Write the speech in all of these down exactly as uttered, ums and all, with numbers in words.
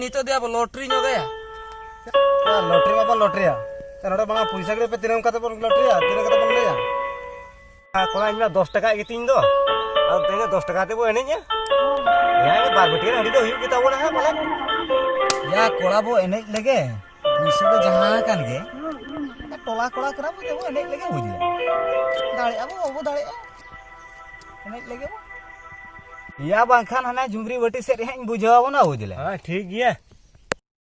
ᱱᱤᱛᱚᱜ ᱫᱚ ᱟᱵᱚ ᱞᱚᱴᱨᱤ ᱧᱚᱜᱟᱭᱟ᱾ ᱞᱚᱴᱨᱤ ᱢᱟ ᱵᱚᱱ ᱞᱚᱴᱨᱤᱭᱟ᱾ ᱱᱚᱰᱮ ᱵᱟᱝ ᱯᱚᱭᱥᱟ ᱜᱮ ᱯᱮ ᱛᱤᱱᱟᱹᱜ ᱠᱟᱛᱮ ᱵᱚᱱ ᱞᱚᱴᱨᱤᱭᱟ, ᱛᱤᱱᱟᱹᱜ ᱠᱟᱛᱮ ᱵᱚᱱ ᱞᱟᱹᱭᱟ? ᱟᱨ ᱠᱚᱲᱟ, ᱤᱧ ᱢᱟ ᱫᱚᱥ ᱴᱟᱠᱟ ᱜᱮᱛᱤᱧ ᱫᱚ᱾ ᱟᱫᱚ ᱛᱮᱦᱮᱧ ᱫᱚ ᱫᱚᱥ ᱴᱟᱠᱟ ᱛᱮᱵᱚ ᱮᱱᱮᱡᱼᱟ᱾ ᱦᱮᱸ, ᱵᱟᱨ ᱵᱟᱹᱴᱤ ᱦᱟᱺᱰᱤ ᱫᱚ ᱦᱩᱭᱩᱜ ᱜᱮ ᱛᱟᱵᱚᱱᱟ ᱦᱟᱸᱜ ᱯᱟᱞᱮ᱾ ᱭᱟ ᱠᱚᱲᱟ, ᱵᱚ ᱮᱱᱮᱡ ᱞᱮᱜᱮ᱾ ᱯᱩᱭᱥᱟᱹ ᱫᱚ ᱡᱟᱦᱟᱸ ᱠᱟᱱ ᱜᱮ, ᱴᱚᱞᱟ ᱠᱚᱲᱟ ᱠᱟᱱᱟ ᱵᱚ, ᱫᱮᱵᱚ ᱮᱱᱮᱡ ᱞᱮᱜᱮ, ᱵᱩᱡᱽ ᱞᱮ᱾ ᱫᱟᱲᱮᱭᱟᱜᱼᱟ ᱵᱚ, ᱵᱟᱵᱚ ᱫᱟᱲᱮᱭᱟᱜᱼᱟ, ᱮᱱᱮᱡ ᱞᱮᱜᱮ ᱵᱚ᱾ ᱭᱟ ᱵᱟᱝᱠᱷᱟᱱ ᱦᱟᱱᱟ ᱡᱩᱢᱨᱤ ᱵᱟᱹᱴᱤ ᱥᱮᱫ ᱨᱮ ᱦᱟᱸᱜ ᱤᱧ ᱵᱩᱡᱷᱟᱹᱣ ᱟᱵᱚᱱᱟ, ᱵᱩᱡᱽ ᱞᱮ᱾ ᱦᱮᱸ, ᱴᱷᱤᱠ ᱜᱮᱭᱟ᱾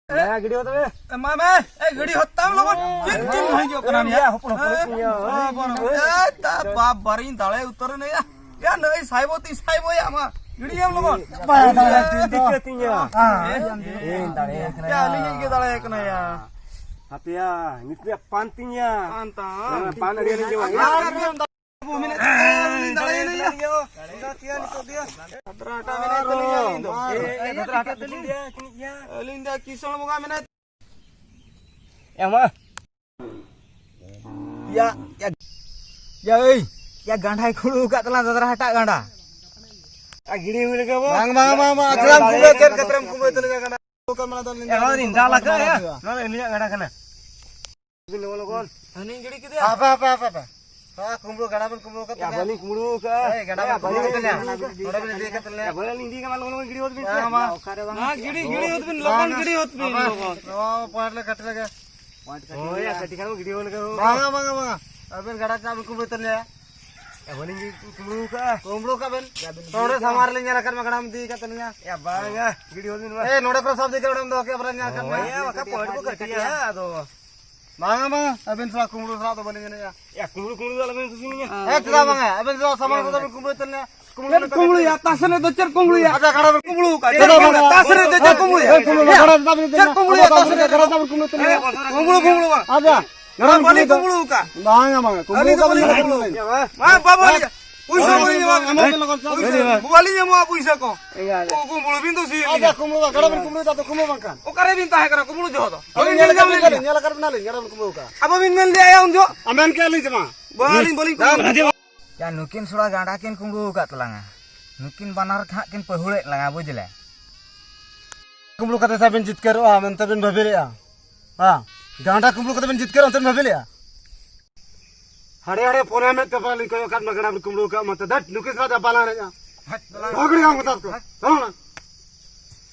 ᱫᱟᱭᱟ ᱜᱤᱰᱤ ᱦᱚᱫ ᱢᱮ᱾ ᱮᱢᱟ ᱢᱮ, ᱮ ᱜᱤᱰᱤ ᱦᱚᱫ ᱛᱟᱢ ᱞᱚᱜᱚᱱ᱾ ᱪᱮᱫ ᱪᱮᱫ ᱦᱤᱡᱩᱜ ᱠᱟᱱᱟ ᱭᱟ? ᱦᱚᱯᱚᱱ, ᱦᱚᱯᱚᱱ, ᱦᱚᱯᱚᱱ, ᱦᱚᱯᱚᱱ᱾ ᱮ ᱫᱟ ᱵᱟᱯ, ᱵᱟᱨᱤᱧ ᱫᱟᱲᱮ ᱩᱛᱟᱹᱨ ᱮᱱᱟ ᱭᱟ᱾ ᱭᱟ ᱱᱟᱹᱭ ᱥᱟᱭᱵᱚ ᱛᱤᱧ ᱥᱟᱭᱵᱚ ᱭᱟ ᱢᱟ᱾ ᱜᱤᱰᱤᱭᱟᱢ ᱞᱚᱜᱚᱱ᱾ ᱵᱟᱭ ᱫᱟᱲᱮ ᱛᱤᱧ ᱫᱚ᱾ ᱫᱤᱠᱟᱹ ᱛᱤᱧᱟ᱾ ᱦᱮᱸ᱾ ᱤᱧ ᱫᱟᱲᱮ ᱠᱟᱱᱟ ᱭᱟ, ᱭᱟ᱾ ᱟᱹᱞᱤᱧ ᱜᱮ ᱫᱟᱲᱮ ᱠᱟᱱᱟ ᱭᱟ᱾ ᱦᱟᱯᱮᱭᱟ, ᱱᱤᱛ ᱫᱚ ᱯᱟᱱ ᱛᱤᱧᱟ᱾ ᱯᱟᱱ ᱛᱟᱢ᱾ ᱦᱮᱸ, ᱯᱟᱱ ᱟᱹᱰᱤ ᱟᱹᱰᱤ ᱡᱚᱢᱟ᱾ ᱟᱨ ᱟᱨ ᱟᱨ ᱵᱚ ᱢᱮᱱᱮᱫ ᱛᱟᱦᱮᱸ, ᱟᱹᱞᱤᱧ ᱫᱟᱲᱮ ᱮᱱᱟ ᱭᱟ᱾ ᱫᱷᱟᱛᱨᱟ ᱦᱟᱴᱟᱜ ᱢᱮᱱᱟᱭ ᱛᱟᱹᱞᱤᱧᱟ ᱟᱹᱞᱤᱧ ᱫᱚ᱾ ᱮ, ᱫᱷᱟᱛᱨᱟ ᱦᱟᱴᱟᱜ ᱛᱟᱹᱞᱤᱧ ᱜᱮᱭᱟ, ᱪᱤᱱᱤᱡ ᱜᱮᱭᱟ᱾ ᱟᱹᱞᱤᱧ ᱫᱚ ᱠᱤᱥᱟᱹᱬ ᱵᱚᱸᱜᱟ ᱢᱮᱱᱟᱭ᱾ ᱮ ᱢᱟ᱾ ᱭᱟ, ᱭᱟ, ᱭᱟ, ᱮᱭ, ᱭᱟ, ᱜᱟᱸᱰᱟᱭ ᱠᱷᱩᱲᱩ ᱟᱠᱟᱫ ᱛᱟᱞᱟᱝ ᱫᱟᱫᱽᱨᱟ ᱦᱟᱴᱟᱜ ᱜᱟᱸᱰᱟ᱾ ᱟ, ᱜᱤᱲᱤ ᱦᱩᱭ ᱞᱮᱜᱮ ᱵᱚ᱾ ᱵᱟᱝ, ᱵᱟᱝ, ᱵᱟᱝ, ᱵᱟᱝ, ᱟᱪᱪᱷᱟ, ᱵᱩᱞᱟᱹ ᱪᱮᱫ ᱠᱟᱛᱨᱟᱢ ᱠᱩᱢᱵᱟᱹ ᱛᱟᱹᱞᱤᱧᱟ ᱜᱟᱸᱰᱟ? ᱚᱠᱟ ᱢᱮᱱᱟ ᱫᱚ ᱮ, ᱱᱚᱣᱟ ᱫᱚ ᱤᱧ ᱫᱟᱞ ᱟᱠᱟᱫ ᱭᱟ᱾ ᱱᱚᱣᱟ ᱫᱚ ᱟᱹᱞᱤᱧᱟᱜ ᱜᱟᱸᱰᱟ ᱠᱟᱱᱟ᱾ ᱞᱚᱜᱚᱱ, ᱞᱚᱜᱚᱱ᱾ ᱦᱟᱹᱱᱤᱧ ᱜᱤᱲᱤ ᱠᱮᱫᱮᱭᱟ᱾ ᱦᱟᱯᱮ, ᱦᱟᱯᱮ, ᱦᱟᱯᱮ, ᱦᱟᱯᱮ᱾ ᱦᱟ, ᱠᱩᱢᱵᱽᱲᱩ ᱜᱟᱰᱟ ᱵᱮᱱ ᱠᱩᱢᱵᱽᱲᱩ ᱟᱠᱟᱫ ᱭᱟ, ᱛᱟᱞᱮᱭᱟ᱾ ᱵᱟᱹᱞᱤᱧ ᱠᱩᱢᱵᱽᱲᱩ ᱟᱠᱟᱫᱼᱟ᱾ ᱦᱮᱸ, ᱜᱟᱰᱟ ᱭᱟ, ᱵᱮᱱ ᱠᱩᱢᱵᱽᱲᱩ ᱵᱟᱹᱞᱤᱧ ᱟᱠᱟᱫ ᱛᱟᱞᱮᱭᱟ᱾ ᱠᱩᱢᱵᱽᱲᱩ ᱟᱠᱟᱫᱼᱟ᱾ ᱱᱚᱰᱮ ᱵᱮᱱ ᱤᱫᱤ ᱠᱟᱫ ᱛᱟᱞᱮᱭᱟ᱾ ᱭᱟ, ᱵᱟᱹᱞᱤᱧ ᱤᱫᱤ ᱠᱟᱫᱟ, ᱞᱚᱜᱚᱱ, ᱞᱚᱜᱚᱱ ᱜᱤᱲᱤ ᱦᱚᱫ ᱵᱤᱱ ᱥᱮ᱾ ᱵᱟᱝ, ᱵᱟᱝ᱾ ᱦᱟ, ᱜᱤᱲᱤ, ᱜᱤᱲᱤ ᱦᱚᱫ ᱵᱤᱱ, ᱞᱚᱜᱚᱱ ᱵᱟᱝᱟ᱾ ᱜᱤᱲᱤ ᱦᱚᱫ ᱵᱤᱱ, ᱟᱵᱟᱨ ᱞᱚᱜᱚᱱ᱾ ᱱᱚᱣᱟ ᱯᱚᱭᱮᱱᱴ ᱞᱮ ᱠᱟᱹᱴᱤ ᱞᱮᱜᱮ᱾ ᱦᱳᱭ, ᱭᱟ, ᱠᱟᱹᱴᱤ ᱠᱷᱟᱱ ᱵᱚ ᱜᱤᱲᱤ ᱦᱚᱫ ᱞᱮᱜᱮ᱾ ᱵᱟᱝᱟ, ᱵᱟᱝᱟ, ᱵᱟᱝᱟ᱾ ᱟᱵᱮᱱ ᱜᱟᱰᱟ ᱪᱟᱜ ᱵᱮᱱ ᱠᱩᱢᱵᱽᱲᱩ ᱛᱟᱞᱮᱭᱟ᱾ ᱭᱟ, ᱵᱟᱹᱞᱤᱧ ᱠᱩᱢᱵᱽᱲᱩ ᱟᱠᱟᱫᱼᱟ᱾ ᱠᱩᱢᱵᱽᱲᱩ ᱟᱠᱟᱫ ᱵᱮᱱ? ᱭᱟ, ᱵᱮᱱ ᱱᱚᱰᱮ ᱥᱟᱢᱟᱝ ᱨᱮᱞᱤᱧ ᱧᱮᱞ ᱟᱠᱟᱫ ᱢᱟ, ᱜᱟᱰᱟᱢ ᱤᱫᱤ ᱟᱠᱟᱫ ᱛᱟᱹᱞᱤᱧᱟ᱾ ᱭᱟ, ᱵᱟᱝᱟ, ᱜᱤᱲᱤ ᱦᱚᱫ ᱵᱤᱱ ᱢᱟ᱾ ᱮ, ᱱᱚᱰᱮ ᱠᱷᱚᱱ ᱥᱟᱵ ᱤᱫᱤ ᱠᱟᱛᱮ ᱚᱸᱰᱮᱢ ᱫᱚᱦᱚ ᱠᱮᱭᱟ, ᱵᱟᱨᱭᱟ ᱧᱮᱞ ᱟᱠᱟᱫ ᱢᱮᱭᱟ᱾ ᱦᱳᱭ, ᱭᱟ, ᱵᱟᱠᱷᱟᱱ ᱯᱚᱭᱮᱱᱴ ᱠᱚ ᱠᱟᱹᱴᱤᱡ ᱜᱮᱭᱟ, ᱟᱫᱚ᱾ ᱵᱟᱝᱟ, ᱵᱟᱝᱟ, ᱟᱵᱮᱱ ᱥᱟᱞᱟᱜ ᱠᱩᱢᱵᱽᱲᱩ ᱥᱟᱞᱟᱜ ᱫᱚ ᱵᱟᱹᱞᱤᱧ ᱮᱱᱮᱡᱼᱟ᱾ ᱭᱟ, ᱠᱩᱢᱵᱽᱲᱩ, ᱠᱩᱢᱵᱽᱲᱩ ᱫᱚ ᱟᱞᱚᱵᱮᱱ ᱥᱩᱥᱩᱱᱤᱧᱟ᱾ ᱦᱮᱸ, ᱪᱮᱫᱟᱜ ᱵᱟᱝᱟ? ᱟᱵᱮᱱ ᱥᱟᱞᱟᱜ ᱥᱟᱢᱟᱝ ᱨᱮᱫᱚ ᱵᱮᱱ ᱠᱩᱢᱵᱽᱲᱩᱭ ᱛᱟᱹᱞᱤᱧᱟ᱾ ᱪᱮᱫ ᱠᱩᱢᱵᱽᱲᱩᱭᱟ? ᱛᱟᱥ ᱮᱱᱮᱡ ᱫᱚ ᱪᱮᱫ ᱠᱩᱢᱵᱽᱲᱩᱭᱟ? ᱟᱪᱪᱷᱟ, ᱜᱟᱰᱟ ᱨᱮ ᱠᱩᱢᱵᱽᱲᱩ ᱟᱠᱟᱫ᱾ ᱪᱮᱫᱟᱜ ᱵᱟᱝᱟ? ᱛᱟᱥ ᱮᱱᱮᱡ ᱫᱚ ᱪᱮᱫ ᱠᱩᱢᱵᱽᱲᱩᱭᱟ? ᱦᱮᱸ, ᱠᱩᱢᱵᱽᱲᱩ ᱟᱠᱟᱫ᱾ ᱪᱮᱫ ᱠᱩᱢᱵᱽᱲᱩᱭᱟ? ᱛᱟᱥ ᱮᱱᱮᱡ ᱫᱚ ᱜᱟᱰᱟ ᱨᱮ ᱠᱩᱢᱵᱽᱲᱩ ᱛᱟᱹᱞᱤᱧᱟ᱾ ᱦᱮᱸ, ᱠᱩᱢᱵᱽᱲᱩ, ᱠᱩᱢᱵᱽᱲᱩ ᱟᱠᱟᱫ᱾ ᱟᱪᱪᱷᱟ, ᱜᱟᱰᱟ ᱨᱮ ᱵᱟᱹᱞᱤᱧ ᱠᱩᱢᱵᱽᱲᱩ ᱫᱚ᱾ ᱠᱩᱢᱵᱽᱲᱩ ᱟᱠᱟᱫ᱾ ᱵᱟᱝᱟ, ᱵᱟᱝᱟ, ᱠᱩᱢᱵᱽᱲᱩ ᱟᱹᱞᱤᱧ ᱫᱚ ᱟᱠᱟᱫ ᱵᱟᱹᱞᱤᱧ ᱵᱟᱹᱞᱤᱧ ᱠᱩᱢᱵᱽᱲᱩ ᱟᱠᱟᱫ᱾ ᱵᱟᱝ, ᱵᱟᱵᱟ, ᱦᱮᱸ? ᱯᱩᱭᱥᱟᱹ ᱵᱟᱹᱞᱤᱧ ᱮᱢᱟ᱾ ᱮᱢᱟ ᱵᱤᱱ ᱞᱚᱜᱚᱱ, ᱪᱟᱞᱟᱜ ᱯᱩᱭᱥᱟᱹ, ᱵᱤᱱ᱾ ᱵᱟᱹᱞᱤᱧ ᱮᱢᱚᱜᱼᱟ ᱯᱩᱭᱥᱟᱹ ᱠᱚ᱾ ᱮᱭᱟ, ᱮᱭᱟ᱾ ᱠᱩ-, ᱠᱩᱢᱵᱽᱲᱩ ᱵᱤᱱ ᱫᱚ ᱥᱤ ᱟᱪᱪᱷᱟ, ᱵᱤᱱ᱾ ᱠᱩᱢᱵᱽᱲᱩ ᱵᱟᱝ, ᱜᱟᱰᱟ ᱵᱤᱱ ᱠᱩᱢᱵᱽᱲᱩᱭ ᱫᱟ ᱛᱚ, ᱠᱩᱢᱵᱽᱲᱩ ᱵᱟᱝ ᱠᱟᱱ᱾ ᱚᱠᱟᱨᱮ ᱵᱤᱱ ᱛᱟᱦᱮᱸ ᱠᱟᱱᱟ? ᱠᱩᱢᱵᱽᱲᱩ ᱡᱚᱦᱚᱜ ᱫᱚ᱾ ᱟᱹᱞᱤᱧ ᱵᱟᱹᱞᱤᱧ ᱧᱮᱞ ᱧᱟᱢ ᱟᱠᱟᱫ ᱞᱤᱧᱟ᱾ ᱵᱤᱱ, ᱧᱮᱞ ᱟᱠᱟᱫ ᱵᱤᱱᱟ ᱞᱤᱧ, ᱜᱟᱰᱟ ᱵᱤᱱ ᱠᱩᱢᱵᱽᱲᱩ ᱟᱠᱟᱫ᱾ ᱟᱵᱚ ᱵᱤᱱ ᱢᱮᱱ ᱞᱮᱫᱼᱟ ᱩᱱ ᱡᱚᱦᱚᱜ᱾ ᱟ, ᱢᱮᱱ ᱠᱮᱫᱼᱟ ᱞᱤᱧ ᱥᱮ ᱵᱟᱝ? ᱵᱟᱹᱞᱤᱧ, ᱵᱟᱹᱞᱤᱧ ᱠᱩᱢᱵᱽᱲᱩ ᱟᱠᱟᱫ᱾ ᱭᱟ, ᱱᱩᱠᱤᱱ ᱥᱚᱲᱟ ᱜᱟᱸᱰᱟ ᱠᱤᱱ ᱠᱩᱢᱵᱽᱲᱩ ᱟᱠᱟᱫ ᱛᱟᱞᱟᱝᱟ᱾ ᱱᱩᱠᱤᱱ ᱵᱟᱱᱟᱨ ᱦᱟᱸᱜ ᱠᱤᱱ ᱯᱟᱹᱦᱩᱲᱮᱫ ᱞᱟᱝᱟ, ᱵᱩᱡᱽ ᱞᱮ᱾ ᱠᱩᱢᱵᱽᱲᱩ ᱠᱟᱛᱮ ᱥᱮ ᱵᱤᱱ ᱡᱤᱛᱠᱟᱹᱨᱚᱜᱼᱟ ᱢᱮᱱᱛᱮ ᱵᱤᱱ ᱵᱷᱟᱹᱵᱤ ᱞᱮᱜᱼᱟ? ᱦᱮᱸ, ᱜᱟᱸᱰᱟ ᱠᱩᱢᱵᱽᱲᱩ ᱠᱟᱛᱮ ᱵᱤᱱ ᱡᱤᱛᱠᱟᱹᱨᱚᱜᱼᱟ ᱢᱮᱱᱛᱮ ᱵᱤᱱ ᱵᱷᱟᱹᱵᱤ ᱞᱮᱜᱼᱟ? ᱦᱟᱲᱮ ᱦᱟᱲᱮ ᱯᱚᱱᱮ ᱢᱮᱫ ᱠᱟᱯᱟᱞ ᱞᱤᱧ ᱠᱚᱭᱚᱜ ᱠᱟᱫ ᱢᱟ, ᱜᱟᱸᱰᱟ ᱵᱤᱱ ᱠᱩᱢᱵᱽᱲᱩ ᱠᱟᱜ ᱢᱟ ᱛᱮ, ᱫᱟᱹᱴ ᱱᱩᱠᱤᱱ ᱥᱟᱞᱟᱜ ᱫᱚ ᱵᱟᱞᱟᱝ ᱮᱱᱮᱡᱼᱟ᱾ ᱦᱟᱴ, ᱵᱟᱞᱟᱝ ᱵᱷᱟᱜᱽᱲᱤ ᱜᱟᱢ ᱦᱟᱛᱟᱣ ᱠᱚ᱾ ᱦᱚᱸ᱾